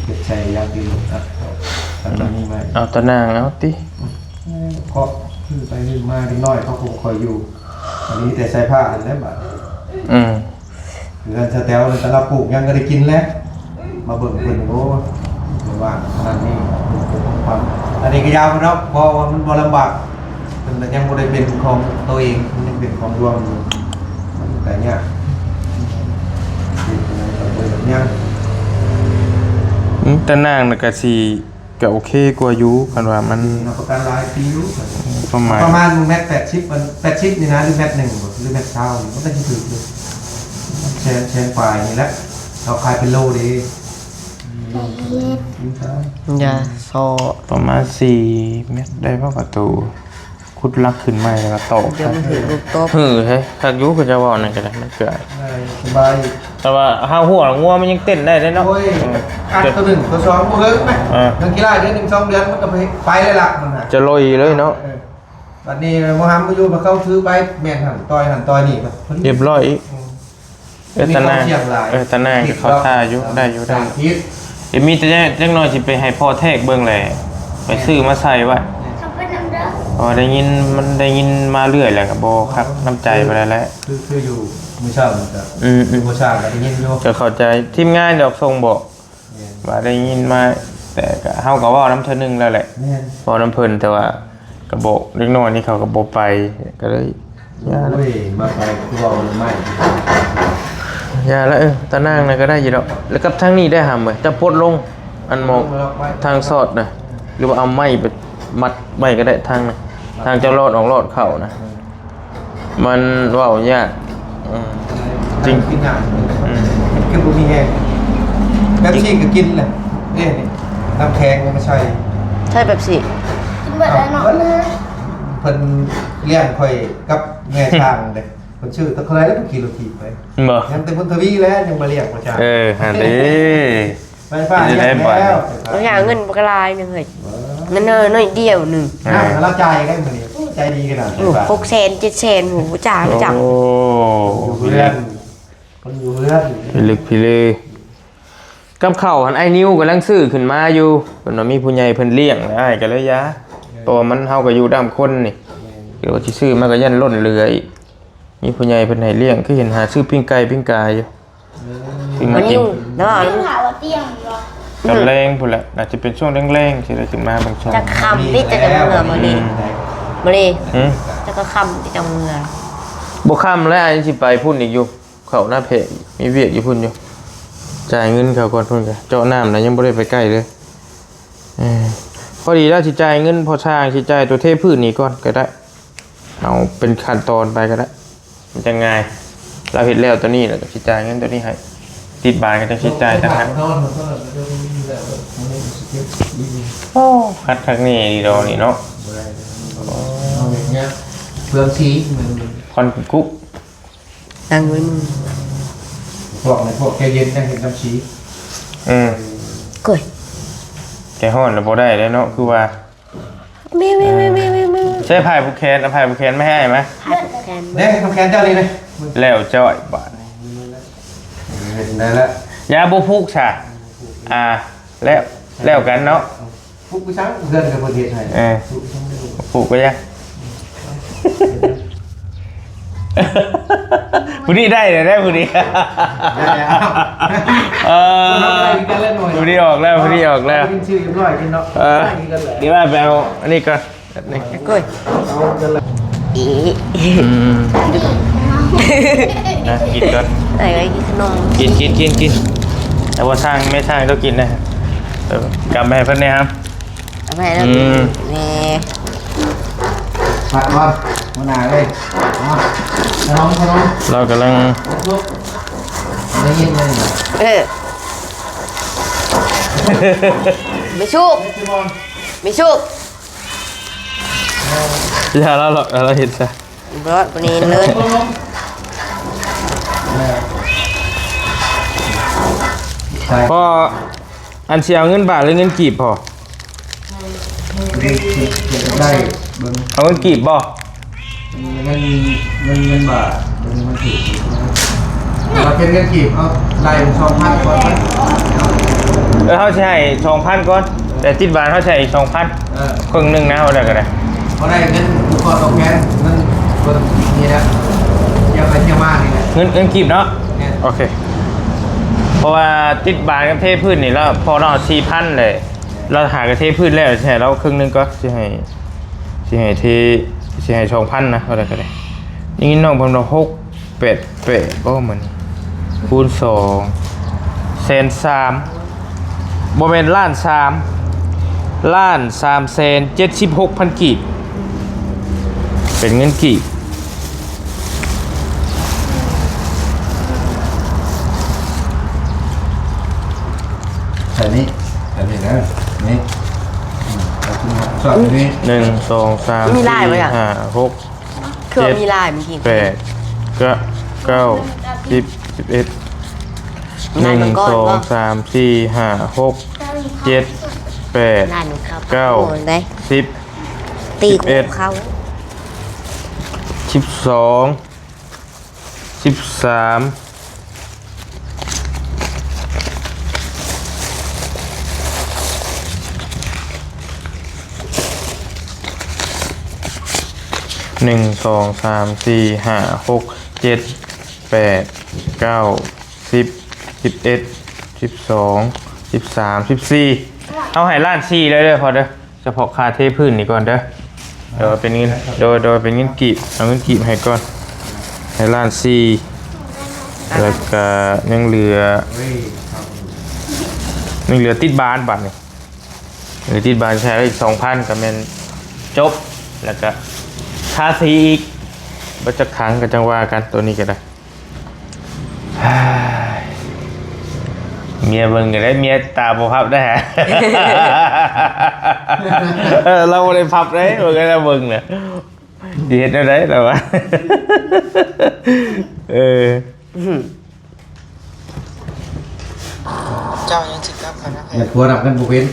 ເຮັດໃສ່ຢ່າງດີ ອັດເຂົ້າ ຄັນວ່າມີໄມ້ ເອົາຕາໜ່າງເອົາຕິ. ເພາະຄືໄປຄືມາເດັກນ້ອຍເຂົາກໍບໍ່ຄ່ອຍຢູ່ ອັນນີ້ມີແຕ່ໃສ່ຜ້າຫັ້ນແຫຼະບາດ. ອືມ ເຮືອນສະແຕວນີ້ ແຕ່ລະປູກຫຍັງກໍໄດ້ກິນແຫຼະ ມາເບິ່ງເພິ່ນ ໂອ້ ເພິ່ນວ່າຂະໜາດນີ້ ເພິ່ນເປັນຂອງຂວັນ. ອັນນີ້ກໍຢາວເນາະ ເພາະວ່າມັນບໍ່ລຳບາກ ເພິ່ນກໍຍັງບໍ່ໄດ້ເປັນຂອງໂຕເອງ ມັນຍັງເປັນຂອງລວມຢູ່ ມັນກໍຍາກ ເຮັດຫຍັງກໍບໍ່ໄດ້ຫຍັງ. ອືມ ແຕ່ນາງນະກະຊິ ກໍໂອເຄກວ່າຢູ່ ຄັນວ່າມັນ ຮັບປະກັນຫຼາຍປີຢູ່ ປະມານ ປະມານແມັດແປດສິບ ມັນແປດສິບນີ້ນະ ຫຼືແມັດໜຶ່ງບໍ່ ຫຼືແມັດຊາວນີ້ ມັນກໍຊິຖືກຢູ່ ແສນ ແສນປາຍນີ້ແຫຼະ ເຮົາຂາຍເປັນໂລເດ້. ຢາຊໍ ປະມານສີ່ແມັດໄດ້ບໍ່ປະຕູ? ຂຸດຫຼັກຂຶ້ນໃໝ່ແລ້ວກໍຕອກ ດຽວມັນຖືກລູກຕົບ. ເຮີ້ ເຮີ້ ຄັກຢູ່ ເຂົາເຈົ້າເວົ້ານັ້ນກໍໄດ້ ມັນເກືອ ສະບາຍ. ແຕ່ວ່າເຮົາຫົວງົວມັນຍັງເຕັ້ນໄດ້ເດ້ເນາະ. ໂອ້ຍ ອືມ ອັດຕົວໜຶ່ງຕົວສອງບໍ່ເຫິງນະ ເອີ ນັກກິລາເດືອນໜຶ່ງສອງເດືອນມັນກໍໄປ ໄປແລ້ວລະ ມັນນະ ຈະລອຍເລີຍເນາະ. ເອີ ບັດນີ້ບໍ່ຫຳບໍ່ຢູ່ ມາເຂົ້າຖືໄປ ແມ່ນຫັ້ນຕ່ອຍຫັ້ນຕ່ອຍນີ້ ຮຽບຮ້ອຍອີກ. ອືມ ເອີ ຕາໜ່າງ ເອີ ຕາໜ່າງກໍເຂົ້າທ່າຢູ່ ໄດ້ຢູ່ ໄດ້ຢູ່. ເອີ ມີແຕ່ຈັກໜ້ອຍຊິໄປໃຫ້ພໍ່ແທກເບິ່ງແຫຼະ ໄປຊື້ມາໃສ່ໄວ້ ເພາະວ່າໄດ້ຍິນ ມັນໄດ້ຍິນມາເລື້ອຍແລ້ວ ກໍບໍ່ຄັກນ້ຳໃຈປານໃດແຫຼະ. ຄື ຄືຢູ່ມື້ເຊົ້ານີ້ກໍ ອືມໆ ຢູ່ບໍ່ຊ້າກໍໄດ້ຍິນຢູ່ ກໍເຂົ້າໃຈ ທີມງານດອກສົ່ງບອກ ແມ່ນ ວ່າໄດ້ຍິນມາ ແຕ່ກໍ ເຮົາກໍເວົ້ານຳເທື່ອໜຶ່ງແລ້ວແຫຼະ ແມ່ນ ເວົ້ານຳເພິ່ນ ແຕ່ວ່າ ກະບອກເດັກນ້ອຍນີ້ເຂົາກໍບໍ່ໄປ ກໍເລີຍ ໂອ້ຍ ມາໄປຄືເວົ້າເລື່ອງໄມ້ ຢ່າລະ. ເອີ ຕານາງນະກໍໄດ້ຢູ່ດອກ. ແລ້ວກັບທາງນີ້ໄດ້ຫຳເອີຍ ຈະປົດລົງ ອັນໝອກທາງສອດນະ ຫຼືວ່າເອົາໄມ້ໄປມັດໄວ້ກໍໄດ້ ທາງນະ ທາງເຈົ້າລອດອອກລອດເຂົ້ານະ. ມັນເວົ້າຍາກ ອືມ ຈິງ ກິນນ້ຳ ອືມ ຄືບໍ່ມີແຮງ. ເປັບຊີກໍກິນແຫຼະ ເດ້ ນີ້ ນ້ຳແຂງມັນກໍໃສ່ ໃສ່ເປັບຊີ ກິນເບິດແລ້ວເນາະ ເບິດແລ້ວ. ເພິ່ນລ້ຽງຂ້ອຍກັບແມ່ຊ້າງເດ້ ເພິ່ນຊື້ແຕ່ເທົ່າໃດແລ້ວ ເພິ່ນຂີ່ລົດຖີບໄປ ບໍ່ ຍັງແຕ່ບຸນທະວີແລ້ວ ຍັງມາລ້ຽງຂ້ອຍຊ້າງ. ເອີ ຫັ້ນເດ້. ໄຟຟ້າຍັງແລ້ວ ເອົາຢ່າງເງິນບໍ່ກະຫຼາຍໜຶ່ງເຮີ້ຍ ເງິນໜ້ອຍດຽວໜຶ່ງ ອ່າ ນ້ຳລະຈ່າຍໄດ້ມື້ນີ້ ໂອ້ ໃຈດີຂະໜາດ ໂອ້ ໄຟຟ້າ ຫົກແສນ ເຈັດແສນ ໂຫ ຈ້າງ ໂອ້ ຈ້າງ ຢູ່ເຮືອນ ຄົນຢູ່ເຮືອນ ພິລຶກພິລື. ກັບເຂົ້າຫັ້ນ ອ້າຍນິວກຳລັງຊື້ຂຶ້ນມາຢູ່ ເພິ່ນວ່າມີຜູ້ໃຫຍ່ເພິ່ນລ້ຽງ ແລ້ວອ້າຍກໍເລີຍຢ່າ ເອີ ເພາະວ່າມັນ ເຮົາກໍຢູ່ນຳຄົນນີ້ ແມ່ນ ກໍວ່າຊິຊື້ມາກໍຢ້ານລົ້ນເຫຼືອອີກ ມີຜູ້ໃຫຍ່ເພິ່ນໃຫ້ລ້ຽງ ຄືເຫັນຫາຊື້ປີ້ງໄກ່ປີ້ງກາຢູ່ ເອີ ຊື້ມາກິນ ເນາະ ຕອນແລງພຸ້ນແຫຼະ ໜ້າຈະເປັນຊ່ວງແລງໆ ຊິໄດ້ຂຶ້ນມາເບິ່ງຊ່ອງ ຈັກຄ່ຳຕິ ຈັກເມືອມື້ນີ້ ອືມ ມື້ນີ້ ຫື ຈັກຄ່ຳຕິ ຈັກເມືອ ບໍ່ຄ່ຳແລ້ວ ອ້າຍຊິໄປພຸ້ນອີກຢູ່ ເຂົ້ານາແພະ ມີວຽກຢູ່ພຸ້ນຢູ່ ຈ່າຍເງິນເຂົາກ່ອນ ເພິ່ນກໍເຈາະນ້ຳນະ ຍັງບໍ່ໄດ້ໄປໃກ້ເລີຍ ເອີ ພໍດີລາວຊິຈ່າຍເງິນພໍ່ຊ່າງ ຊິຈ່າຍຕົວເທພື້ນນີ້ກ່ອນກໍໄດ້ ເອົາເປັນຂັ້ນຕອນໄປກໍໄດ້ ມັນຈັ່ງງ່າຍ ລາວເຮັດແລ້ວຕົວນີ້ ແລ້ວກໍຊິຈ່າຍເງິນຕົວນີ້ໃຫ້ ຕິດບານກໍຈັ່ງຊິຈ່າຍຕ່າງຫາກ ໂອ້ ຄັກຄັກແນ່ດີດອກນີ້ເນາະ ບໍ່ໄດ້ ເອົາເຮັດງານເລື່ອງສີ ມັນຜ່ອນກຸບ ນັ່ງໄວ້ມື ພວກ ພວກໃຈເຢັນຈັ່ງເຮັດນ້ຳສີ ເອີ ໂອ້ຍ ໃຈຮ້ອນລະບໍ່ໄດ້ແລ້ວເນາະ ຄືວ່າ ແມ່ ແມ່ ແມ່ ແມ່ ແມ່ ໃຊ້ຜ້າຜູກແຂນ ເອົາຜ້າຜູກແຂນມາໃຫ້ອ້າຍມາ ຜ້າຜູກແຂນ ແດ່ ຜູກແຂນເຈົ້ານີ້ນະ ແລ້ວຈ້ອຍບາດນີ້ ເຮັດໄດ້ແລ້ວ ຢ່າບໍ່ຜູກຊະ ອ່າ ແລ້ວ ແລ້ວກັນເນາະ ຜູກໄປຊັ້ນ ເພື່ອນກໍເພິ່ນເຮັດໃຫ້ ເອີ ຜູກໄປຊັ້ນ ຜູກໄປຊະ ຜູ້ນີ້ໄດ້ແລ້ວ ຜູ້ນີ້ ໄດ້ແລ້ວ ເອີ ຜູ້ນີ້ອອກແລ້ວ ຜູ້ນີ້ອອກແລ້ວ ເອີ ນີ້ວ່າໄປເອົາອັນນີ້ກ່ອນ ໂອ້ຍ ອືມ ນະ ກິນກ່ອນ ໄດ້ໄວ້ກິນຂະໜົມ ກິນ ກິນ ກິນ ກິນ ແຕ່ວ່າຊ່າງ ແມ່ຊ່າງຕ້ອງກິນນະ ເອີ ກຳໄປໃຫ້ເພິ່ນແດ່ ອາໄປແລ້ວ ອືມ ແມ່ ພັກກ່ອນ ຫົວໜ້າເອີຍ ເອົາ ຂະໜົມ ຂະໜົມ ລາວກຳລັງ ໄດ້ຍິນບໍ່ນີ້ ເອີ ໄປສຸກ ໄປສຸກ ຢ່າລະ ລະເຮັດຊະ ບໍ່ ບໍ່ນີ້ເລີຍ ພໍ່ ອັນຊິເອົາເງິນບາດ ຫຼື ເງິນກີບພໍ່? ໄດ້ເບິ່ງ ເອົາເງິນກີບບໍ່? ເງິນ ເງິນ ເງິນບາດ ເບິ່ງມັນຖືກ ຖ້າເປັນເງິນກີບ ເອົາໄລ່ສອງພັນກ່ອນ ເອີ ເຮົາຊິໃຫ້ສອງພັນກ່ອນ ແຕ່ຕິດບາດເຮົາຊິໃຫ້ອີກສອງພັນ ເອີ ເຄິ່ງໜຶ່ງນະ ວ່າໄດ້ກໍໄດ້ ບໍ່ໄດ້ເງິນຜູ້ຄອດຕອບແທນ ເງິນ ເບິ່ງນີ້ແຫຼະ ຢ່າໄປທ່ຽວມານີ້ແຫຼະ ເງິນ ເງິນກີບເນາະ ແມ່ນ ໂອເຄ ເພາະວ່າຕິດບາດກັບເທພື້ນນີ້ ລາວ ພໍ່ລາວສີ່ພັນເລີຍ ລາວຫາກະເທພື້ນແລ້ວ ຊິໃຫ້ລາວເຄິ່ງໜຶ່ງກ່ອນ ຊິໃຫ້ ຊິໃຫ້ເທ ຊິໃຫ້ສອງພັນນະ ເທົ່າໃດກໍໄດ້ ໄດ້ຍິນນ້ອງເພິ່ນວ່າຫົກແປດແປດບໍ່ມື້ນີ້ ຄູນສອງ ແສນສາມ ບໍ່ແມ່ນ ລ້ານສາມ ລ້ານສາມແສນເຈັດສິບຫົກພັນກີບ ເປັນເງິນກີບ ໃສ່ນີ້ ໃສ່ນີ້ນະ ນີ້ ອືມ ເອົາຂຶ້ນມາຊອດນີ້ ໜຶ່ງ ສອງ ສາມ ສີ່ ຫ້າ ຫົກ ຄືວ່າມີລາຍເມື່ອກີ້ ເຈັດ ແປດ ເກົ້າ ເກົ້າ ສິບ ສິບເອັດ ໜຶ່ງ ສອງ ສາມ ສີ່ ຫ້າ ຫົກ ເຈັດ ແປດ ເກົ້າ ສິບ ສິບເອັດ ສິບສອງ ສິບສາມ ໜຶ່ງ ສອງ ສາມ ສີ່ ຫ້າ ຫົກ ເຈັດ ແປດ ເກົ້າ ສິບ ສິບເອັດ ສິບສອງ ສິບສາມ ສິບສີ່ ເຮົາໃຫ້ລ້ານສີ່ເລີຍເດີພໍ່ເດີ ສະເພາະຄ່າເທພື້ນນີ້ກ່ອນເດີ ໂດຍເປັນເງິນ ໂດຍ ໂດຍເປັນເງິນກີບ ເອົາເງິນກີບໃຫ້ກ່ອນ ໃຫ້ລ້ານສີ່ ແລ້ວກະຍັງເຫຼືອ ຍັງເຫຼືອຕິດບານບາດນີ້ ເຫຼືອຕິດບານໃຊ້ອີກສອງພັນ ກະແມ່ນຈົບ ແລ້ວກະທາສີອີກ ບໍ່ຈັກຄັ້ງກະຈັ່ງວ່າກັນ ໂຕນີ້ກະໄດ້ ເມຍເບິ່ງກໍໄດ້ ເມຍຕາບໍ່ພັບໄດ້ຫະ ເອີ ລາວບໍ່ໄດ້ພັບເດ້ ເບິ່ງໃຫ້ລາວເບິ່ງນະ ຊິເຮັດແນວໃດລາວວ່າ ເອີ ເຈົ້າຍັງຊິກັບເຂົານຳ ແມ່ນຜົວນັບເງິນບໍ່ເປັນ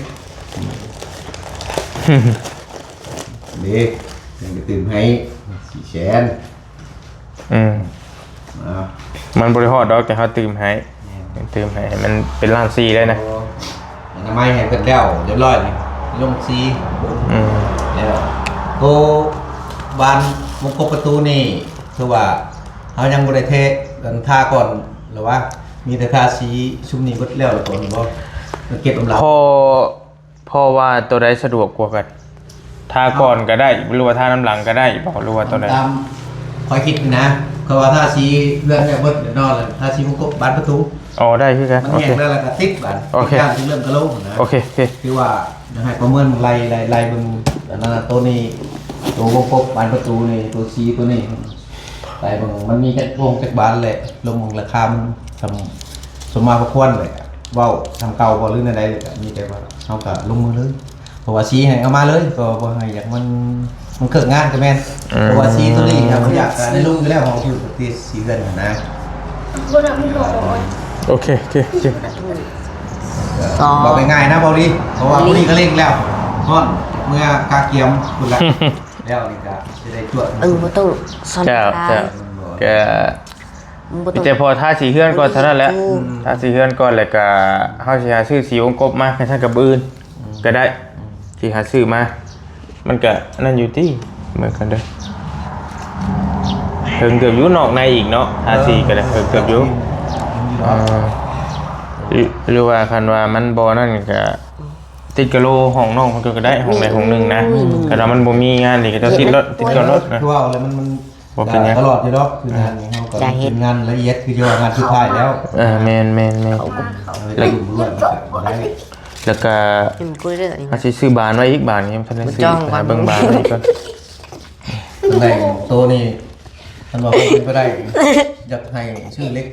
ເດ້ ເພິ່ນກໍຕື່ມໃຫ້ສີ່ແສນ ອືມ ອ່າ ມັນບໍ່ໄດ້ຮອດດອກ ແຕ່ເຮົາຕື່ມໃຫ້ ແມ່ນ ຕື່ມໃຫ້ ໃຫ້ມັນເປັນລ້ານສີ່ເລີຍນະ. ໂອ້ ອະນາໄມໃຫ້ເພິ່ນແລ້ວຮຽບຮ້ອຍນີ້ ລົງສີ ອືມ ແລ້ວ ໂຕບານວົງກົບປະຕູນີ້ ຄືວ່າເຮົາຍັງບໍ່ໄດ້ເທ ອັນ ທາກ່ອນ ຫຼືວ່າມີແຕ່ທາສີຊຸມນີ້ເບິດແລ້ວ ແລ້ວກໍແມ່ນບໍ່ ເກັບອຳລາ ພໍ ພໍວ່າໂຕໃດສະດວກກວ່າກັນ? ທາກ່ອນກໍໄດ້ ຫຼືວ່າທານຳຫຼັງກໍໄດ້ບໍ ຫຼືວ່າໂຕໃດ? ຕາມຂ້ອຍຄິດນີ້ນະ ຂ້ອຍວ່າທາສີເຮືອນໃຫ້ເບິດເນາະ ແລ້ວທາສີວົງກົບບານປະຕູ. ອໍ ໄດ້ຄືກັນ ມັນແຫ້ງແລ້ວ ແລ້ວກໍຕິດບາດ ໂອເຄ ຕິດການທີ່ເລີ່ມກະໂຫຼນະ. ໂອເຄ ໂອເຄ ຄືວ່າຢາກໃຫ້ປະເມີນເບິ່ງ ໄລ່ ໄລ່ ໄລ່ເບິ່ງ ອັນນັ້ນ ໂຕນີ້ ໂຕວົງກົບບານປະຕູນີ້ ໂຕສີໂຕນີ້ ໄປເບິ່ງມັນມີຈັກວົງຈັກບານແຫຼະ ລົງເບິ່ງລາຄາມັນສ່ຳ ສົມມາພາຄວນແຫຼະ ເວົ້າສ່ຳເກົ່າບໍ່ ຫຼືແນວໃດ ກໍມີແຕ່ວ່າເຮົາກໍລົງມືເລີຍ ເພາະວ່າສີໃຫ້ເອົາມາເລີຍ ກໍບໍ່ໃຫ້ຢາກມັນ ມັນເຄີງງານກໍແມ່ນ ອືມ ເພາະວ່າສີໂຕນີ້ເຮົາບໍ່ຢາກໄດ້ລົງຢູ່ແລ້ວ ເຮົາຖືກຕິດສີເຮືອນຫັ້ນນະ. ໂອເຄ ໂອເຄ ໂອເຄ ເວົ້າງ່າຍໆນະ ເວົ້າດີ ເພາະວ່າຜູ້ນີ້ກໍເລັ່ງແລ້ວ ຮ້ອນ ເມືອກະກຽມພຸ້ນລະ ແລ້ວນີ້ກໍຊິໄດ້ຈວດ ເອີ ບໍ່ຕ້ອງສອນ ເຈົ້າ ເຈົ້າ ກະ ບໍ່ຕ້ອງ ມີແຕ່ພໍທາສີເຮືອນກ່ອນເທົ່ານັ້ນແຫຼະ ອືມ ທາສີເຮືອນກ່ອນ ແລ້ວກະເຮົາຊິຫາຊື້ສີວົງກົບມາ ຄັນຊັ້ນກະມື້ອື່ນ ອືມ ກະໄດ້ ອືມ ຊິຫາຊື້ມາ ມັນກະອັນນັ້ນຢູ່ຕິ ເບິ່ງກັນເດີ ເຖິງເກືອບຢູ່ນອກໃນອີກເນາະ ທາສີກະໄດ້ ເອີ ເຖິງເກືອບຢູ່ ເອີ ຫຼື ຫຼືວ່າຄັນວ່າມັນບໍ່ນັ້ນກະ ຕິດກະໂຫຼຫ້ອງນ້ອງເພິ່ນກໍໄດ້ ຫ້ອງໃດຫ້ອງໜຶ່ງນະ ອືມ ຄັນວ່າມັນບໍ່ມີງານນີ້ ກໍເຈົ້າຕິດລົດ ຕິດກັບລົດນະ ຄືວ່າແລ້ວມັນ ມັນບໍ່ເປັນຫຍັງ ຕະຫຼອດຢູ່ດອກ ຄືງານນີ້ເຮົາກໍເຮັດ ເປັນງານລະອຽດ ຄືວ່າງານສຸດທ້າຍແລ້ວ ເອີ ແມ່ນໆໆ ເອົາໄປ ແລ້ວກໍ ອືມ ອາດຊິຊື້ບານໄວ້ອີກ ບານຍັງບໍ່ທັນໄດ້ຊື້ ຫາເບິ່ງບານໄວ້ອີກກ່ອນ ຕຳແໜ່ງໂຕນີ້ ຄັນວ່າເປັນໄປໄດ້ ຢາກໃຫ້ຊື້ເຫຼັກ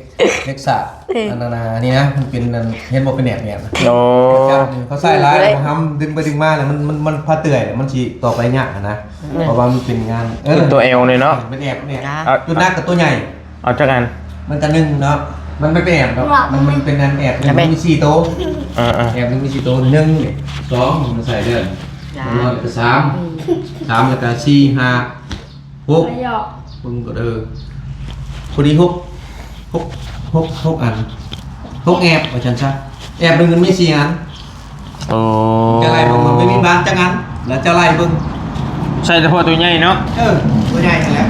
ເຫຼັກສາກ ເອີ ອັນນັ້ນນະ ອັນນີ້ນະ ມັນເປັນອັນ ເຫັນບໍ່ ເປັນແໜບໆນະ ໂອ້ ເຂົາໃສ່ຫຼາຍ ບໍ່ໄດ້ ບໍ່ຫຳ ດຶງໄປດຶງມາແລ້ວມັນ ມັນ ມັນພາເປື່ອຍ ມັນຊິຕໍ່ໄປຍາກຫັ້ນນະ ອືມ ເພາະວ່າມັນເປັນງານ ເອີ ເປັນຕົວແອວນີ້ເນາະ ເປັນແອບ ແອບ ອ່ະ ຈຸດໜັກກັບຕົວໃຫຍ່ ເອົາຈັກອັນ ມັນກະໜຶ່ງເນາະ ມັນ ມັນເປັນແອບເນາະ ມັນ ມັນເປັນອັນແອບ ມັນມີສີ່ໂຕ ເອີໆ ແອບມັນມີສີ່ໂຕ ໜຶ່ງ ສອງ ມັນໃສ່ເດີນ ສາມ ອືມ ສາມ ແລ້ວກະສີ່ ຫ້າ ຫົກ ເບິ່ງກໍເດີ ພໍດີຫົກ ຫົກ ຫົກ ຫົກອັນ ຫົກແອບວ່າຊັ້ນຊະ ແອບໜຶ່ງມັນມີສີ່ອັນ ໂອ້ ເຈົ້າໄລ່ເບິ່ງ ມັນມີບານຈັກອັນ ແລ້ວເຈົ້າໄລ່ເບິ່ງ ໃສ່ສະເພາະຕົວໃຫຍ່ເນາະ ເອີ ຕົວໃຫຍ່ຫັ້ນແຫຼະ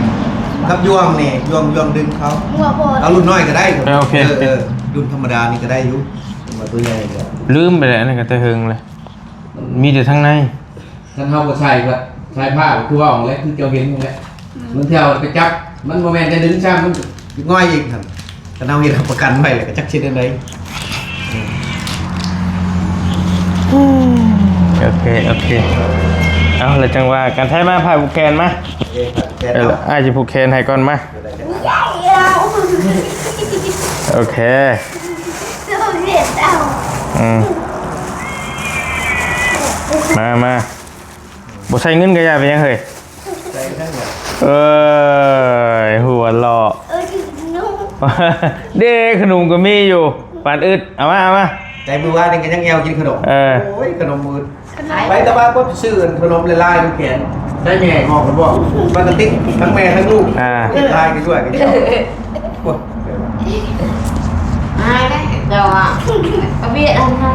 ກັບຢວງນີ້ ຢວງ ຢວງດຶງເຂົາ ເອົາລຸ້ນນ້ອຍກໍໄດ້ ເອີ ໂອເຄ ເອີ ລຸ້ນທຳມະດານີ້ກໍໄດ້ຢູ່ ແຕ່ວ່າຕົວໃຫຍ່ກໍລືມໄປແລ້ວ ອັນນັ້ນກໍແຕ່ເຫິງແລ້ວ ມີແຕ່ທາງໃນ ຄັນເຮົາບໍ່ໃສ່ກໍສາຍພາດ ຄືເວົ້າຫັ້ນແຫຼະ ຄືເຈົ້າເຫັນຫັ້ນແຫຼະ ອືມ ບາງເທື່ອໄປຈັບ ມັນບໍ່ແມ່ນແຕ່ດຶງຊ້ຳ ມັນງອຍອີກຫັ້ນ ຄັນເຮົາເຮັດຮັບປະກັນໄວ້ແລ້ວກໍຈັກຊິເຮັດແນວໃດ. ໂອເຄ ໂອເຄ ເອົາ ແລ້ວຈັ່ງວ່າກັນ ໃຜມາ ໃຜຜູກແຂນມາ ເອີ ອ້າຍຊິຜູກແຂນໃຫ້ກ່ອນ ມາ ໂອເຄ ອືມ ມາ ມາ ບໍ່ໃສ່ເງິນກໍຢ່າໄປຫຍັງເຮີ້ຍ ເອີຍ ຫົວເລາະ ເອີ ເດ້ ຂະໜົມກໍມີຢູ່ ປານອຶດ ເອົາມາ ເອົາມາ ແຕ່ມື້ວານນີ້ກໍຍັງແອວກິນຂະໜົມ ເອີ ໂອ້ຍ ຂະໜົມອຶດ ໄປແຕ່ວ່າບໍ່ໄປຊື້ອັນຂະໜົມຫຼາຍໆ ນ້ຳແຂງ ໄດ້ແມ່ອອກກັນບໍ່ ປະກະຕິທັງແມ່ທັງລູກ ອ່າ ຫຼາຍກັນດ້ວຍ ໂອ້ຍ ອາຍເດ້ ເຈົ້າວ່າ ກະເວຍອັນນັ້ນ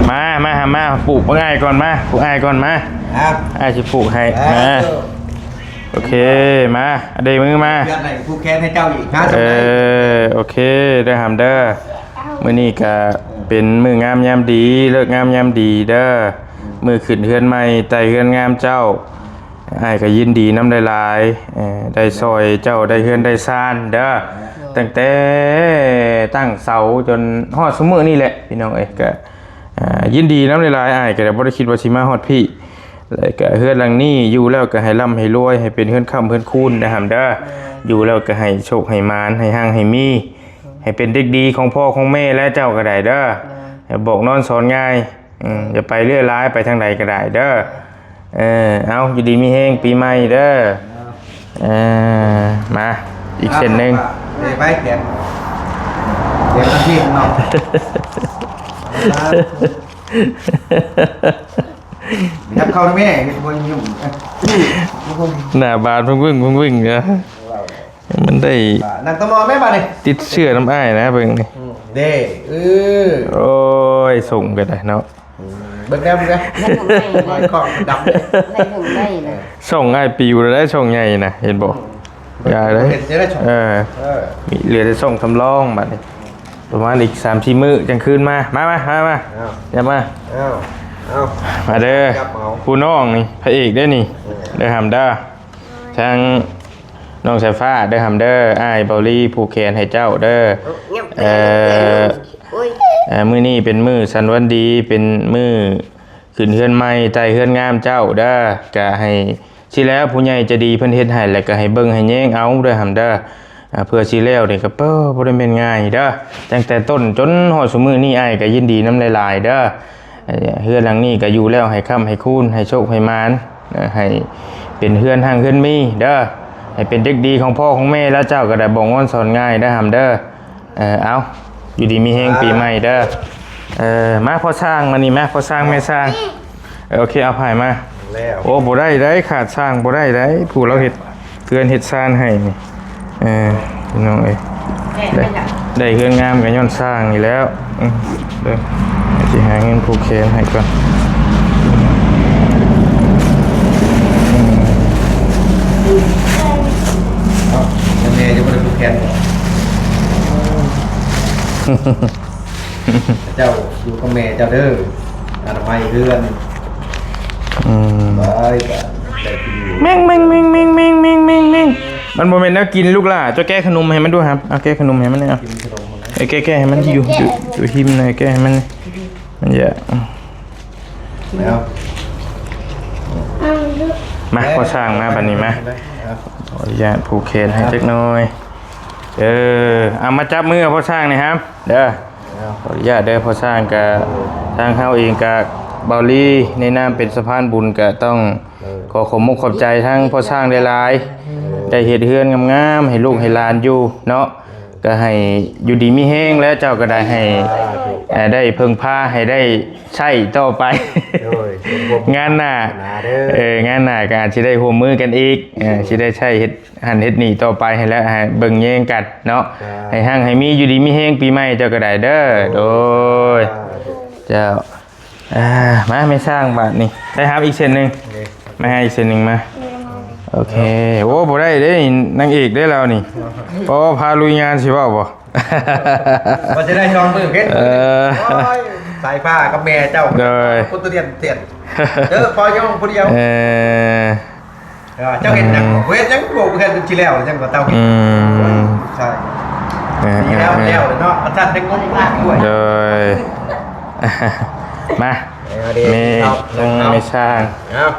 ມາ ມາ ມາ ປູກເບິ່ງອ້າຍກ່ອນ ມາ ປູກອ້າຍກ່ອນ ມາ ອ້າຍຊິປູກໃຫ້ ມາ ໂອເຄ ມາ ເດມືມາ ເອີ ໂອເຄ ເດີຫຳເດີ ມື້ນີ້ກະເປັນມື້ງາມຍາມດີ ເລີກງາມຍາມດີເດີ ມື້ຂຶ້ນເຮືອນໃໝ່ ໄຕ່ເຮືອນງາມເຈົ້າ ອ້າຍກໍຍິນດີນຳຫຼາຍໆ ເອີ ໄດ້ຊ່ອຍເຈົ້າໄດ້ເຮືອນໄດ້ຊານເດີ ຕັ້ງແຕ່ຕັ້ງເສົາຈົນຮອດຊຸມມື້ນີ້ແຫຼະ ພີ່ນ້ອງເອີຍ ກໍ ອ່າ ຍິນດີນຳຫຼາຍໆ ອ້າຍກໍບໍ່ໄດ້ຄິດວ່າຊິມາຮອດພີ້ ແລ້ວກໍເຮືອນຫຼັງນີ້ຢູ່ແລ້ວກໍໃຫ້ລ່ຳໃຫ້ລວຍ ໃຫ້ເປັນເຮືອນຄ້ຳເຮືອນຄູນເດີຫຳເດີ ຢູ່ແລ້ວກໍໃຫ້ໂຊກໃຫ້ໝານ ໃຫ້ຮັ່ງໃຫ້ມີ ໃຫ້ເປັນເດັກດີຂອງພໍ່ຂອງແມ່ ແລະເຈົ້າກໍໄດ້ເດີ ໃຫ້ບອກນອນສອນງ່າຍ ອືມ ຢ່າໄປເລື້ອຍຫຼາຍ ໄປທາງໃດກໍໄດ້ເດີ ເອີ ເອົາ ຢູ່ດີມີແຮງ ປີໃໝ່ເດີ ເອີ ມາ ອີກເສັ້ນໜຶ່ງ ໄປແຂນ ແຂນທີ່ເນາະ. ຍັບເຂົ້ານຳແມ່ ເຮັດບໍ່ຫຍຸ້ງ ໜ້າບານເພິ່ງວຶ່ງເພິ່ງວຶ່ງນະ ມັນໄດ້ ອ່າ ນັ່ງຕະໝໍແມ່ບາດນີ້ ຕິດເຊື້ອນຳອ້າຍນະເບິ່ງນີ້ ອືມ ເດ້ ເອີ ໂອ້ຍ ສົ່ງກໍໄດ້ເນາະ ອືມ ເບິ່ງແດ່ເບິ່ງແດ່ ໃນເຖິງໄດ້ ຫຼາຍກ້ອງດຳເດ້ ໃນເຖິງໄດ້ນະ ຊ່ອງອ້າຍປິວແລ້ວ ຊ່ອງໃຫຍ່ນະ ເຫັນບໍ່? ອືມ ຢ່າເລີຍ ເຫັນໄດ້ຊ່ອງ ເອີ ເອີ ມີເຫຼືອແຕ່ຊ່ອງສຳລອງບາດນີ້ ປະມານອີກສາມສີ່ມື້ຈັ່ງຄືນມາ ມາ ມາ ມາ ມາ ເອົາ ຢ່າມາ ເອົາ ເອົາ ມາເດີ ຈັບເອົາ ຜູ້ນ້ອງນີ້ພະເອກເດ້ນີ້ ເອີ ເດີຫຳເດີ ທາງນ້ອງສາຍຟ້າເດີຫຳເດີ ອ້າຍເບົາລີຜູກແຂນໃຫ້ເຈົ້າເດີ ເອີ ໂອ້ຍ ເອີ ມື້ນີ້ເປັນມື້ສັນວັນດີ ເປັນມື້ຂຶ້ນເຮືອນໃໝ່ ໄຕ່ເຮືອນງາມເຈົ້າເດີ ກະໃຫ້ ຊິແລ້ວ ຜູ້ໃຫຍ່ໃຈດີເພິ່ນເຮັດໃຫ້ ແລ້ວກໍໃຫ້ເບິ່ງໃຫ້ແຍງເອົາເດີຫຳເດີ ອ່າ ເພື່ອຊິແລ້ວນີ້ກໍ ເອີ ບໍ່ໄດ້ແມ່ນງ່າຍເດີ ຕັ້ງແຕ່ຕົ້ນຈົນຮອດຊຸມື້ນີ້ ອ້າຍກໍຍິນດີນຳຫຼາຍໆເດີ ເອີ ເຮືອນຫຼັງນີ້ກໍຢູ່ແລ້ວໃຫ້ຄ້ຳໃຫ້ຄູນ ໃຫ້ໂຊກໃຫ້ໝານ ໃຫ້ເປັນເຮືອນຮັ່ງເຮືອນມີເດີ ໃຫ້ເປັນເດັກດີຂອງພໍ່ຂອງແມ່ ແລ້ວເຈົ້າກໍໄດ້ບອກງອນສອນງ່າຍເດີຫຳເດີ. ເອີ ເອົາ ຢູ່ດີມີແຮງ ອ່າ ປີໃໝ່ເດີ ເອີ ມາພໍ່ຊ່າງ ມານີ້ມາ ພໍ່ຊ່າງແມ່ຊ່າງ ເອີ ໂອເຄ ເອົາພາຍມາແລ້ວ ໂອ້ ບໍ່ໄດ້ໄດ໋ ຂາດຊ່າງບໍ່ໄດ້ໄດ໋ ຜູ້ລາວເຮັດເຮືອນເຮັດຊານໃຫ້ນີ້ ເອີ ພີ່ນ້ອງເອີຍ ໄດ້ ໄດ້ເຮືອນງາມກໍຍ້ອນຊ່າງນີ້ແລ້ວ ອືມ ເດີ ຊິຫາເງິນຜູກແຂນໃຫ້ກ່ອນ ອືມ ເອົ້າ ແມ່ຍັງບໍ່ໄດ້ຜູກແຂນບໍ່? ເຈົ້າຢູ່ກັບແມ່ເຈົ້າເດີ ອະນາໄມເຮືອນ ອືມ ໄດ້ ໄດ້ກິນຢູ່ ແມ່ງ ແມ່ງ ແມ່ງ ແມ່ງ ມັນບໍ່ແມ່ນແນວກິນລູກຫຼ້າ ເຈົ້າແກະຂະໜົມໃຫ້ມັນດູຫຳ ເອົາແກະຂະໜົມໃຫ້ມັນແດ່ ເອົາ ກິນຂະໜົມຫັ້ນນະ ເອີ ແກະ ແກະໃຫ້ມັນຢູ່ ຢູ່ ຢູ່ຫິມນະ ແກະໃຫ້ມັນ ມັນຢາກ ແລ້ວ ມາ ພໍ່ຊ່າງມາບັດນີ້ມາ ຂໍອະນຸຍາດຜູກແຂນໃຫ້ຈັກໜ່ອຍ ເອີ ເອົາມາຈັບມືພໍ່ຊ່າງນີ້ຫຳເດີ ຂໍອະນຸຍາດເດີພໍ່ຊ່າງ ກະທາງເຮົາເອງກະ ເບົາລີ ໃນນາມເປັນສະພານບຸນ ກະຕ້ອງ ເອີ ຂໍຂອບມຸກຂອບໃຈທາງພໍ່ຊ່າງຫຼາຍໆ ເອີ ໄດ້ເຮັດເຮືອນງາມໆ ໃຫ້ລູກໃຫ້ຫຼານຢູ່ເນາະ ເອີ ກະໃຫ້ຢູ່ດີມີແຮງ ແລະເຈົ້າກະໄດ້ໃຫ້ ສາທຸ ເອີ ໄດ້ເພິ່ງພາ ໃຫ້ໄດ້ໃຊ້ຕໍ່ໄປ ໂດຍ ງານໜ້າ ເອີ ງານໜ້າກະອາດຊິໄດ້ຮ່ວມມືກັນອີກ ເອີ ຊິໄດ້ໃຊ້ເຮັດ ຫັ້ນເຮັດນີ້ຕໍ່ໄປຫັ້ນແຫຼະ ໃຫ້ເບິ່ງແຍງກັນເນາະ ໃຫ້ຮັ່ງໃຫ້ມີ ຢູ່ດີມີແຮງ ປີໃໝ່ເຈົ້າກໍໄດ້ເດີ ໂດຍ ສາທຸ ເຈົ້າ ອ່າ ມາແມ່ຊ່າງບາດນີ້ ໄດ້ຮັບອີກເສັ້ນໜຶ່ງ ມາໃຫ້ອີກເສັ້ນໜຶ່ງມາ ໂອເຄ ໂອ້ ບໍ່ໄດ້ເດ້ ນາງເອກເດ້ລາວນີ້ ໂອ້ ພາລຸຍງານຊິເວົ້າບໍ່? ວ່າຈະໄດ້ສອງມື້ເພັດ ເອີ ໂອ້ຍ ສາຍຟ້າກັບແມ່ເຈົ້າ ໂດຍ ຄົນຕະລຽນຕຽນ ເດີ ພໍ່ຍອງຜູ້ດຽວ ເອີ ເອີ ເຈົ້າເຮັດຫຍັງ ເຮັດຫຍັງ ບໍ່ເຮັດຊິແລ້ວ ຫຍັງກໍເຈົ້າເຮັດ ອືມ ໃຊ່ ເອີ ດີແລ້ວ ເອີ ແລ້ວເນາະ ອາຈານໄດ້ງົບຫຼາຍດ້ວຍ ໂດຍ ມາ ເອົາເດ້ ແມ່ ເອົາ ແມ່ຊ່າງ ເອົາ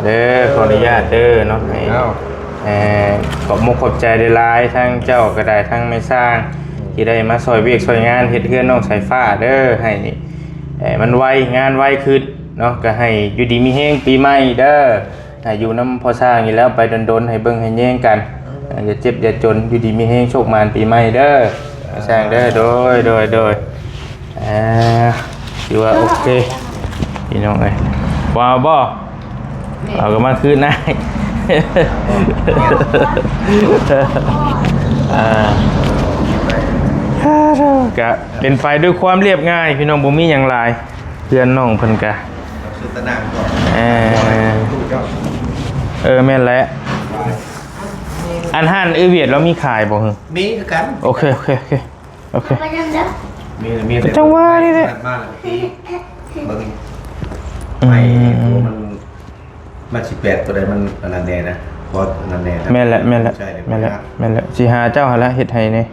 ເດີ ຂໍອະນຸຍາດເດີເນາະ ໃຫ້ ເອົາ ເອີ ຂອບມຸກຂອບໃຈຫຼາຍໆ ທັງເຈົ້າກໍໄດ້ ທັງແມ່ຊ່າງ ທີ່ໄດ້ມາຊ່ອຍວຽກຊ່ອຍງານເຮັດເຮືອນນ້ອງສາຍຟ້າເດີ ໃຫ້ ເອີ ມັນໄວ ງານໄວຂຶ້ນເນາະ ກໍໃຫ້ຢູ່ດີມີແຮງປີໃໝ່ເດີ ໃຫ້ຢູ່ນຳພໍ່ຊ່າງນີ້ແຫຼະ ໄປດົນໆ ໃຫ້ເບິ່ງໃຫ້ແຍງກັນ ເອີ ຢ່າເຈັບຢ່າຈົນ ຢູ່ດີມີແຮງ ໂຊກໝານປີໃໝ່ເດີ ຊ່າງເດີ ໂດຍ ໂດຍ ໂດຍ ອ່າ ຖືວ່າໂອເຄ ພີ່ນ້ອງເອີຍ ວ່າບໍ່ ເອົາກັນມາຄືນນາຍ ອ່າ ກະເປັນໄປດ້ວຍຄວາມລຽບງ່າຍ ພີ່ນ້ອງ ບໍ່ມີຫຍັງຫຼາຍ ເຮືອນນ້ອງເພິ່ນກະ ເອີ ເອີ ແມ່ນແຫຼະ ອັນຮ້ານເອື້ອຍຫວຽດລາວມີຂາຍບໍ່? ມີຄືກັນ ໂອເຄ ໂອເຄ ໂອເຄ ໂອເຄ ມີ ມີ ກໍຈັ່ງວ່ານີ້ແຫຼະ ມາແລ້ວທີ່ເບິ່ງ ອືມ ໄປ ໂອ້ ມັນ ມັນຊິແປດຕົວໃດມັນອັນນັ້ນແດ່ນະ ບໍ່ອັນນັ້ນແດ່ນະ ແມ່ນແຫຼະ ແມ່ນແຫຼະ ແມ່ນແຫຼະ ແມ່ນແຫຼະ ຊິຫາເຈົ້າຫັ້ນລະເຮັດໃຫ້ນີ້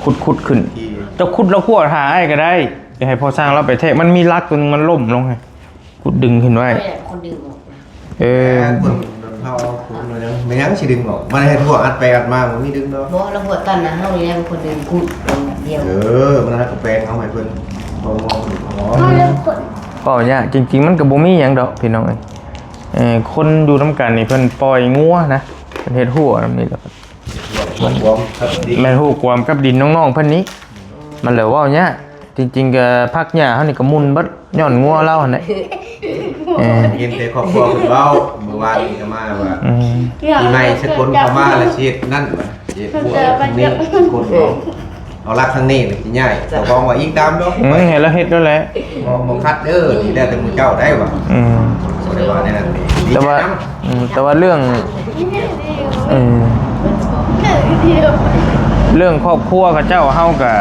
ຂຸດ ຂຸດຂຶ້ນ ທີ່ ເຈົ້າຂຸດແລ້ວຂົວຖ້າອ້າຍກໍໄດ້ ຈະໃຫ້ພໍ່ຊ່າງລາວໄປແທກ ມັນມີຫຼັກຕົວໜຶ່ງມັນລົ້ມລົງ ຂຸດດຶງຂຶ້ນໄວ້ ຂ້ອຍແຫຼະເປັນຄົນດຶງອອກ ເອີ ເອີ ຄົນເຮົາເອົາຂຸດມາຍັງ ແມ່ນຫຍັງຊິດຶງອອກ ມັນເຮັດຫົວອັດໄປອັດມາ ບໍ່ມີດຶງດອກ ບໍ່ ລະຫົວຕັນນະ ເຮົານີ້ແຫຼະເປັນຄົນດຶງຂຸດດຽວ ເອີ ມັນຫາກະແປງເອົາໃຫ້ເພິ່ນ ບໍ່ ບໍ່ ບໍ່ ເວົ້າຍາກ ຈິງໆ ມັນກໍບໍ່ມີຫຍັງດອກ ພີ່ນ້ອງເອີຍ ເອີ ຄົນຢູ່ນຳກັນນີ້ ເພິ່ນປ່ອຍງົວນະ ເພິ່ນເຮັດຫົວນຳນີ້ລະ ແມ່ນຮູບກວມກັບດິນນ້ອງໆ ເພິ່ນນີ້ ມັນເລີຍເວົ້າຍາກ ຈິງໆ ກໍຜັກຫຍ້າເຮົານີ້ກໍໝຸ່ນເບິດ ຍ້ອນງົວລາວຫັ້ນແຫຼະ ເອີ ເຫັນແຕ່ຄອບຄົວເພິ່ນເວົ້າ ມື້ວານນີ້ກໍມາວ່າ ອືມ ປີໃໝ່ສາກົນເຂົ້າມາແລ້ວຊິເຮັດນັ້ນ ເຮັດບົວທາງນີ້ ຄົນເອົາ ເອົາຫຼັກທາງນີ້ແລ້ວຊິຍ້າຍ ເຈົ້າຂອງວ່າອີງຕາມດອກ ອືມ ໃຫ້ລາວເຮັດໂລດແຫຼະ ບໍ່ ບໍ່ຂັດເດີ ນີ້ແລ້ວແຕ່ໝູ່ເຈົ້າໄດ້ວ່າ ອືມ ບໍ່ໄດ້ວ່າແນວນັ້ນເດ້ ແຕ່ວ່າ ອືມ ແຕ່ວ່າເລື່ອງ ເອີ ເລື່ອງຄອບຄົວເຂົາເຈົ້າ ເຮົາກະ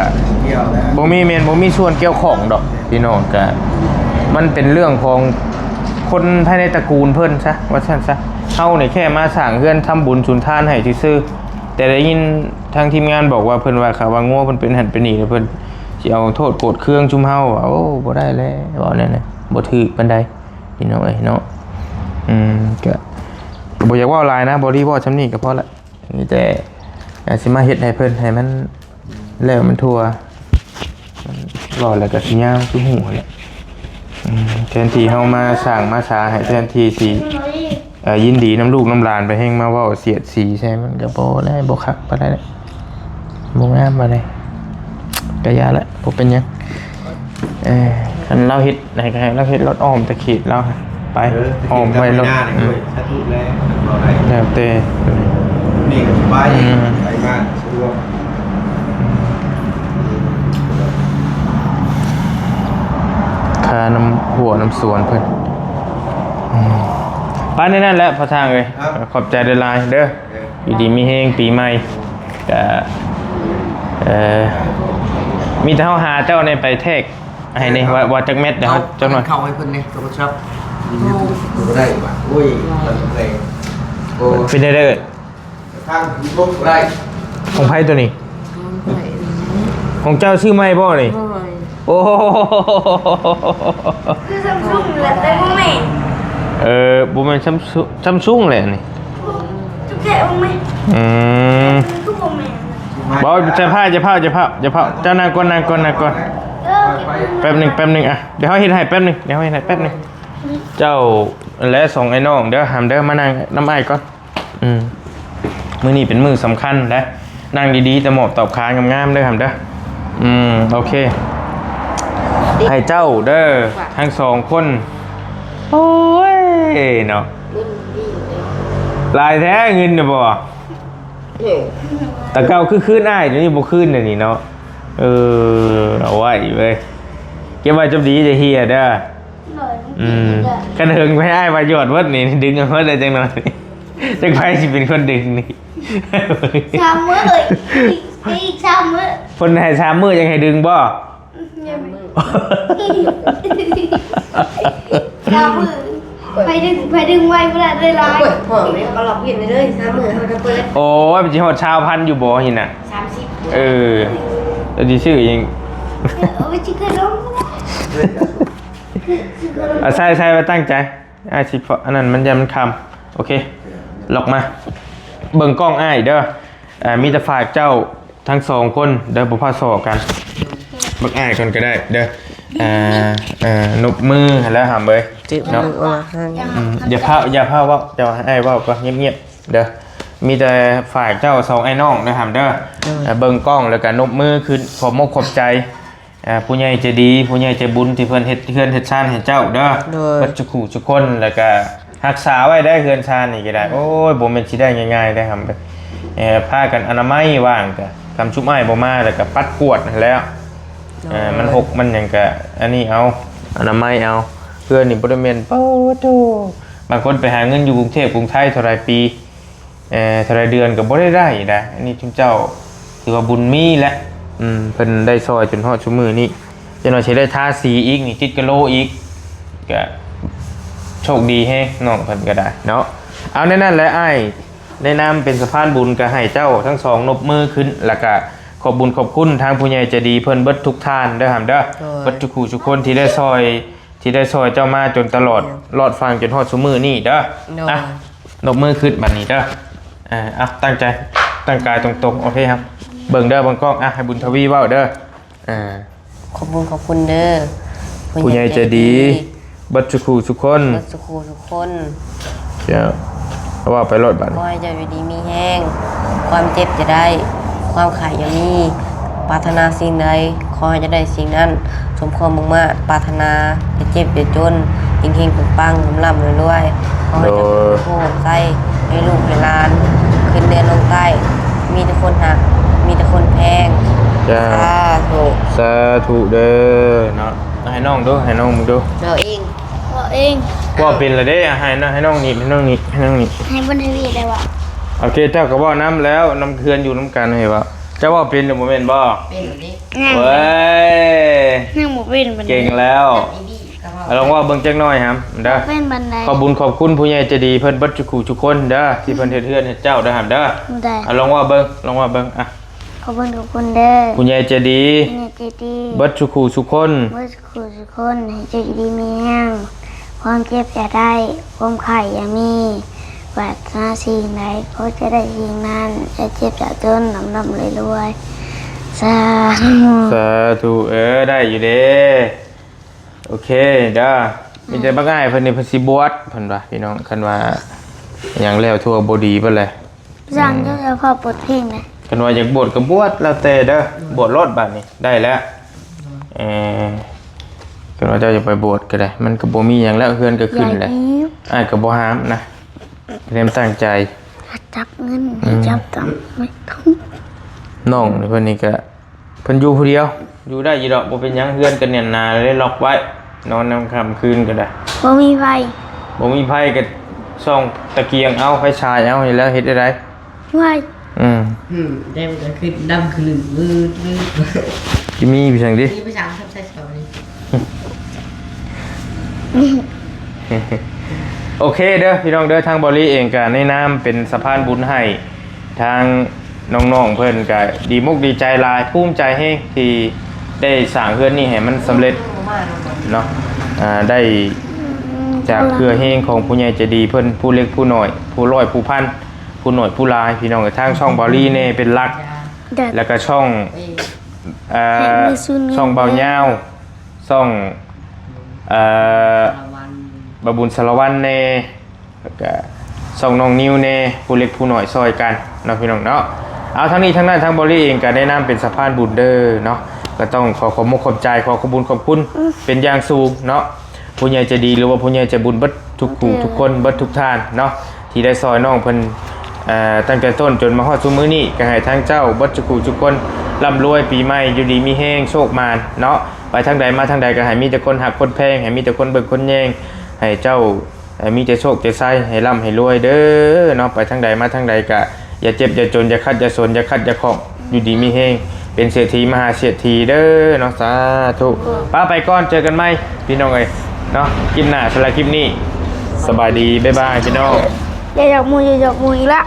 ບໍ່ມີ ແມ່ນບໍ່ມີສ່ວນກ່ຽວຂ້ອງດອກພີ່ນ້ອງ ກະມັນເປັນເລື່ອງຂອງຄົນພາຍໃນຕະກູນເພິ່ນຊະ ວ່າຊັ້ນຊະ ເຮົານີ້ແຄ່ມາສ້າງເຮືອນທຳບຸນສຸນທານໃຫ້ຊື່ໆ ແຕ່ໄດ້ຍິນທາງທີມງານບອກວ່າ ເພິ່ນວ່າຂ້າວ່າງົວເພິ່ນເປັນຫັ້ນເປັນນີ້ ແລ້ວເພິ່ນຊິເອົາໂທດໂກດເຄືອງຊຸມເຮົາ ໂອ້ ບໍ່ໄດ້ແລ້ວ ເວົ້າແນວນັ້ນ ບໍ່ຖືກປານໃດ ພີ່ນ້ອງເອີຍເນາະ ອືມ ກະ ກະບໍ່ຢາກເວົ້າຫຼາຍນະ ບໍລີເວົ້າຊ່ຳນີ້ກໍພໍລະ ມີແຕ່ ອາ ຊິມາເຮັດໃຫ້ເພິ່ນ ໃຫ້ມັນແລ້ວມັນທົ່ວ ເວົ້າແລ້ວກໍຊິຍາວຄືຫູແຫຼະ ອືມ ແທນທີ່ເຮົາມາສ້າງມາສາໃຫ້ ແທນທີ່ຊິ ເອີ ຍິນດີນຳລູກນຳຫຼານ ໄປແຮ່ງມາເວົ້າສຽດສີໃສ່ ມັນກໍບໍ່ແລ້ວ ບໍ່ຄັກປານໃດແຫຼະ ບໍ່ງາມປານໃດ ກໍຢ່າແຫຼະ ບໍ່ເປັນຫຍັງ ເອີ ຄັນລາວເຮັດໃຫ້ ກໍໃຫ້ລາວເຮັດລອດອ້ອມຕະເຂດລາວໄປ ເອີ ອ້ອມໄວ້ໂລດ ຕະເຂດເຈົ້າພະຍານີ້ ອືມ ໂອ້ຍ ສາທຸແລ້ວ ແລ້ວແຕ່ ນີ້ກໍສະບາຍ ອືມ ໄປມາສະດວກ ຄ່ານ້ຳຫົວນ້ຳສວນເພິ່ນ ອືມ ໄປໃນນັ້ນແຫຼະພໍ່ຊ່າງເອີຍ ຄັບ ຂອບໃຈຫຼາຍໆເດີ ເອີ ຢູ່ດີມີແຮງ ປີໃໝ່ ກະ ເອີ ມີແຕ່ເຮົາຫາເຈົ້ານີ້ໄປແທກໃຫ້ນີ້ ວ່າ ວ່າຈັກແມັດເດີ ເອົາ ເຮົາຈັກໜ້ອຍ ເຂົ້າໃຫ້ເພິ່ນແດ່ ໂທລະສັບ ບໍ່ໄດ້ວ່າ ໂອ້ຍ ມັນແພງ ໂອ້ ເປັນໄດເດີ ທາງ YouTube ບໍ່ໄດ້ ຂອງໃຜໂຕນີ້? ຂອງເຈົ້າຊື້ໃໝ່ບໍ່ນີ້? ໂອ້ຍ ໂອ້ ຄື Samsung ແຫຼະ ແຕ່ບໍ່ແມ່ນ ເອີ ບໍ່ແມ່ນ Samsung ແຫຼະນີ້ ຈຸແກະເບິ່ງແມ ອືມ ຄືບໍ່ແມ່ນ ບໍ່ ຢ່າພ້າວ ຢ່າພ້າວ ຢ່າພ້າວ ຢ່າພ້າວ ເຈົ້ານັ່ງກ່ອນ ນັ່ງກ່ອນ ນັ່ງກ່ອນ ເອີ ແປັບໜຶ່ງ ແປັບໜຶ່ງ ອ່ະ ດຽວເຮົາເຮັດໃຫ້ແປັບໜຶ່ງ ດຽວເຮົາເຮັດໃຫ້ແປັບໜຶ່ງ ເຈົ້າ ແລະ ສອງອ້າຍນ້ອງເດີ ຫຳເດີ ມານັ່ງນຳອ້າຍກ່ອນ ອືມ ມື້ນີ້ເປັນມື້ສຳຄັນເດ້ ນັ່ງດີໆ ຕະໝອບຕອບຄາງາມໆເດີ ຫຳເດີ ອືມ ໂອເຄ ໃຫ້ເຈົ້າເດີ ທັງສອງຄົນ ໂອ້ຍ ເນາະ ຫຼາຍແທ້ເງິນນະບໍ່ ເອີ ແຕ່ເກົ່າຄືຄືນອ້າຍ ດຽວນີ້ບໍ່ຄືນແລ້ວນີ້ເນາະ ເອີ ເອົາໄວ້ເວີຍ ເກັບໄວ້ຈົບດີ ຢ່າເຫຍເດີ ອືມ ຄັນເຫິງໄປອ້າຍວ່າຢອດເບິດນີ້ ດຶງເອົາເບິດໄດ້ຈັກໜ້ອຍ ຈັກໃຜຊິເປັນຄົນດຶງນີ້ ສາມມື້ເອີຍ ອີກ ອີກສາມມື້ ເພິ່ນໃຫ້ສາມມື້ຍັງໃຫ້ດຶງບໍ່? ສາມມື້ ສາມມື້ ໄປດຶງ ໄປດຶງໄວບໍ່ໄດ້ ໄດ້ຫຼາຍ ໂອ້ຍ ພໍ່ແມ່ກໍລັອກເຫັນເລີຍ ສາມມື້ເຮົາຈະເປີດ ໂອ້ຍ ມັນຊິຮອດຊາວພັນຢູ່ບໍ່ຫັ້ນນະ? ສາມສິບ ເອີ ແລ້ວຊິຊື້ຫຍັງ? ເອີ ເອົາໄປຊື້ຂະໜົມ ອາ ໃສ່ ໃສ່ໄວ້ ຕັ້ງໃຈ ອ້າຍຊິ ອັນນັ້ນມັນ ຢ້ານມັນຄ່ຳ ໂອເຄ ລັອກມາ ເບິ່ງກ້ອງອ້າຍເດີ ອ່າ ມີແຕ່ຝາກເຈົ້າທັງສອງຄົນເດີ ບໍ່ພາສໍ້ກັນ ເບິ່ງອ້າຍກ່ອນກໍໄດ້ເດີ ອ່າ ເອີ ນົບມືແລ້ວຫຳເອີຍ ເນາະ ອືມ ຢ່າພາວ ຢ່າພາວເວົ້າ ເຈົ້າໃຫ້ອ້າຍເວົ້າກ່ອນ ງຽບໆເດີ ມີແຕ່ຝາກເຈົ້າສອງອ້າຍນ້ອງເດີຫຳເດີ ເອີ ເບິ່ງກ້ອງແລ້ວກໍນົບມືຂຶ້ນ ຂອບມົກຂອບໃຈ ອ່າ ຜູ້ໃຫຍ່ໃຈດີ ຜູ້ໃຫຍ່ໃຈບຸນທີ່ເພິ່ນເຮັດເຮືອນເຮັດຊານໃຫ້ເຈົ້າເດີ ໂດຍ ເບິດທຸກຜູ້ທຸກຄົນ ແລ້ວກະຮັກສາໄວ້ໄດ້ເຮືອນຊານນີ້ກໍໄດ້ ໂອ້ຍ ບໍ່ແມ່ນຊິໄດ້ງ່າຍໆໄດ໋ຫຳ ເອີ ພາກັນອະນາໄມ ວ່າງກະ ຄຳຊຸມອ້າຍບໍ່ມາ ແລ້ວກະປັດກວາດຫັ້ນແຫຼ້ວ ໂດຍ ເອີ ມັນຫົກມັນຫຍັງກະ ອັນນີ້ເອົາ ອະນາໄມເອົາ ເຮືອນນີ້ບໍ່ໄດ້ແມ່ນ ໂອ້ໂທ້ ບາງຄົນໄປຫາເງິນຢູ່ກຸງເທບກຸງໄທເທົ່າໃດປີ ເອີ ເທົ່າໃດເດືອນກໍບໍ່ໄດ້ໄດ້ນະ ອັນນີ້ຊຸມເຈົ້າຖືວ່າບຸນມີແຫຼະ ອືມ ເພິ່ນໄດ້ຊ່ອຍຈົນຮອດຊຸມມື້ນີ້ ຈັກໜ້ອຍຊິໄດ້ທາສີອີກນີ້ ຕິດກະໂລອີກ ກະໂຊກດີແຮງ ນ້ອງເພິ່ນກໍໄດ້ເນາະ ເອົາ ແນວນັ້ນແຫຼະ ອ້າຍໃນນາມເປັນສະພານບຸນ ກໍໃຫ້ເຈົ້າທັງສອງນົບມືຂຶ້ນ ແລ້ວກະຂອບບຸນຂອບຄຸນທາງຜູ້ໃຫຍ່ໃຈດີເພິ່ນເບິດທຸກທ່ານເດີຫຳເດີ ໂດຍ ເບິດທຸກຜູ້ທຸກຄົນທີ່ໄດ້ຊ່ອຍ ທີ່ໄດ້ຊ່ອຍເຈົ້າມາຈົນຕະຫຼອດ ໂດຍ ລອດຟັງຈົນຮອດຊຸມມື້ນີ້ເດີ ໂດຍ ອ່ະ ນົບມືຂຶ້ນບັດນີ້ເດີ ເອີ ເອົາ ຕັ້ງໃຈ ຕັ້ງກາຍຕົງໆ ໂອເຄ ເບິ່ງເດີ ເບິ່ງກ້ອງ ອ່ະ ໃຫ້ບຸນທະວີເວົ້າເດີ ເອີ ຂອບຄຸນ ຂອບຄຸນເດີ ຜູ້ໃຫຍ່ໃຈດີ ເບິດສູ່ຄູ່ສູ່ຄົນ ເບິດສູ່ຄູ່ສູ່ຄົນ ເຈົ້າ ເວົ້າໄປໂລດບັດນີ້ ຂໍໃຫ້ເຈົ້າຢູ່ດີມີແຮງ ຄວາມເຈັບຢ່າໄດ້ ຄວາມໄຂ້ຢ່າມີ ປາດຖະໜາສິ່ງໃດ ຂໍໃຫ້ເຈົ້າໄດ້ສິ່ງນັ້ນ ສົມຄວາມມຸ່ງມາດປາດຖະໜາ ຢ່າເຈັບຢ່າຈົນ ເຮັງໆ ປັງໆ ລ່ຳໆ ລວຍໆ ຂໍໃຫ້ເຈົ້າ ໂດຍ ເປັນຜູ້ຮ່ວມໃຊ້ໃຫ້ລູກໃຫ້ຫຼານ ຂຶ້ນເໜືອລົງໃຕ້ ມີແຕ່ຄົນຮັກ ມີແຕ່ຄົນແພງ ເຈົ້າ ສາທຸ ສາທຸເດີເນາະ. ໃຫ້ນ້ອງດູ ໃຫ້ນ້ອງເບິ່ງດູ ເວົ້າເອງ ເວົ້າເອງ ເວົ້າເປັນລະເດ້. ໃຫ້ນະ ໃຫ້ນ້ອງໜີບ ໃຫ້ນ້ອງໜີບ ໃຫ້ນ້ອງໜີບ ໃຫ້ບຸນທະວີໄດ້ເວົ້າ. ໂອເຄ ເຈົ້າກໍເວົ້ານຳແລ້ວ ນຳເພື່ອນຢູ່ນຳກັນ ໃຫ້ເວົ້າ. ເຈົ້າເວົ້າເປັນຫຼືບໍ່ແມ່ນບໍ່? ເປັນເດ້. ຍັງ ເວີຍ ຍັງບໍ່ເປັນປານໃດ ເກັ່ງແລ້ວ. ອາ ລອງເວົ້າເບິ່ງຈັກໜ້ອຍຫຳເດີ. ບໍ່ເປັນປານໃດ. ຂອບບຸນຂອບຄຸນຜູ້ໃຫຍ່ໃຈດີເພິ່ນເບິດທຸກຄູ່ທຸກຄົນເດີ ທີ່ເພິ່ນເຮັດເຮືອນເຮັດເຈົ້າເດີຫຳເດີ. ໄດ້ ອາ ລອງເວົ້າເບິ່ງ ລອງເວົ້າເບິ່ງ ອາ. ຂອບຄຸນ ຂອບຄຸນເດີ ຜູ້ໃຫຍ່ໃຈດີ ຜູ້ໃຫຍ່ໃຈດີ ເບິດທຸກຄູ່ທຸກຄົນ ເບິດ ສູ່ທຸກຄົນ ໃຫ້ເຈົ້າຢູ່ດີມີແຮງ ຄວາມເຈັບຢ່າໄດ້ ຄວາມໄຂ້ຢ່າມີ ປາດຖະໜາສິ່ງໃດ ຂໍຈະໄດ້ສິ່ງນັ້ນ ຢ່າເຈັບຢ່າຈົນ ລ່ຳໆລວຍໆ ສາທຸ ສາທຸ. ເອີ ໄດ້ຢູ່ເດ້ ໂອເຄເດີ. ມີແຕ່ບັກອ້າຍເພິ່ນນີ້ເພິ່ນຊິບວດ ເພິ່ນວ່າ ພີ່ນ້ອງ ຄັນວ່າຫຍັງແລ້ວ ຖືວ່າບໍ່ດີເບິດແຫຼະ. ສ້າງ ອືມ ເຈົ້າພາບບົດເພງນະ ຄັນວ່າຢາກບວດກໍບວດ ແລ້ວແຕ່ເດີ ບວດໂລດບາດນີ້ ໄດ້ແລ້ວ. ເອີ ຄັນວ່າເຈົ້າຢາກໄປບວດກໍໄດ້ ມັນກໍບໍ່ມີຫຍັງແລ້ວ ເຮືອນກໍຂຶ້ນແຫຼະ ອ້າຍກໍບໍ່ຫ້າມນະ ແນມຕັ້ງໃຈ ຈັບເງິນ ອືມ ຈັບຕຳ ນ້ອງເພິ່ນນີ້ກໍ ເພິ່ນຢູ່ຜູ້ດຽວ ຢູ່ໄດ້ຢູ່ດອກ ບໍ່ເປັນຫຍັງ ເຮືອນກໍແໜ້ນໜາເລີຍ ລັອກໄວ້ ນອນນຳຄ່ຳຄືນກໍໄດ້. ບໍ່ມີໄຟ ບໍ່ມີໄຟກໍສ່ອງຕະກຽງເອົາ ໄຟສາຍເອົາ ນີ້ແຫຼະ ເຮັດໄດ້. ໄວ ອືມ ອືມ ແຕ່ມັນກໍຄືດຳຄືວືດໆ ຊິມີໄປສັງຕິ ມີໄປສັງ ທຳໃສ່ສອນນີ້. ໂອເຄເດີພີ່ນ້ອງເດີ ທາງເບົາລີເອງກໍໃນນາມເປັນສະພານບຸນໃຫ້ ທາງນ້ອງໆເພິ່ນກໍດີມົກດີໃຈຫຼາຍ ພູມໃຈແຮງທີ່ໄດ້ສ້າງເຮືອນນີ້ໃຫ້ມັນສຳເລັດເນາະ. ອ່າ ໄດ້ຈາກເຄືອແຮງຂອງຜູ້ໃຫຍ່ໃຈດີເພິ່ນ ຜູ້ເລັກຜູ້ນ້ອຍ ຜູ້ຮ້ອຍຜູ້ພັນ ຜູ້ນ້ອຍຜູ້ຫຼາຍ ພີ່ນ້ອງເອີຍ. ທາງຊ່ອງເບົາລີແດ່ເປັນຫຼັກ ແລ້ວກໍຊ່ອງ ເອີ ຊ່ອງເບົາຍາວ ຊ່ອງ ເອີ ບ່າວບຸນສາລະວັນແດ່ ແລ້ວກະຊ່ອງນ້ອງນິວແດ່ ຜູ້ເລັກຜູ້ນ້ອຍຊ່ອຍກັນເນາະ ພີ່ນ້ອງເນາະ. ເອົາ ທັງນີ້ທັງນັ້ນ ທາງເບົາລີເອງກະໃນນາມເປັນສະພານບຸນເດີເນາະ ກະຕ້ອງຂໍຂອບມຸກຂອບໃຈ ຂໍຂອບບຸນຂອບຄຸນເປັນຢ່າງສູງເນາະ ຜູ້ໃຫຍ່ໃຈດີ ຫຼືວ່າຜູ້ໃຫຍ່ໃຈບຸນເບິດທຸກຜູ້ທຸກຄົນ ເບິດທຸກທ່ານເນາະ ທີ່ໄດ້ຊ່ອຍນ້ອງເພິ່ນ ເອີ ຕັ້ງແຕ່ຕົ້ນຈົນມາຮອດຊຸມມື້ນີ້ ກະໃຫ້ທາງເຈົ້າເບິດທຸກຜູ້ທຸກຄົນ ລ່ຳລວຍປີໃໝ່ ຢູ່ດີມີແຮງ ໂຊກໝານເນາະ. ໄປທາງໃດມາທາງໃດ ກະໃຫ້ມີແຕ່ຄົນຮັກຄົນແພງ ໃຫ້ມີແຕ່ຄົນເບິ່ງຄົນແຍງ ໃຫ້ເຈົ້າ ໃຫ້ມີແຕ່ໂຊກແຕ່ໄຊ ໃຫ້ລ່ຳໃຫ້ລວຍເດີເນາະ. ໄປທາງໃດມາທາງໃດກະຢ່າເຈັບຢ່າຈົນ ຢ່າຂັດຢ່າສົນ ຢ່າຂັດຢ່າຂ້ອງ ຢູ່ດີມີແຮງ ເປັນເສດຖີມະຫາເສດຖີເດີເນາະ. ສາທຸ. ປ້າໄປກ່ອນ ເຈີກັນໃໝ່ພີ່ນ້ອງເອີຍເນາະ ຄລິບໜ້າ. ສຳລັບຄລິບນີ້ ສະບາຍດີ ບາຍບາຍ ພີ່ນ້ອງ. ຢ່າຢອກໝູ່ ຢ່າຢອກໝູ່ອີກລະ.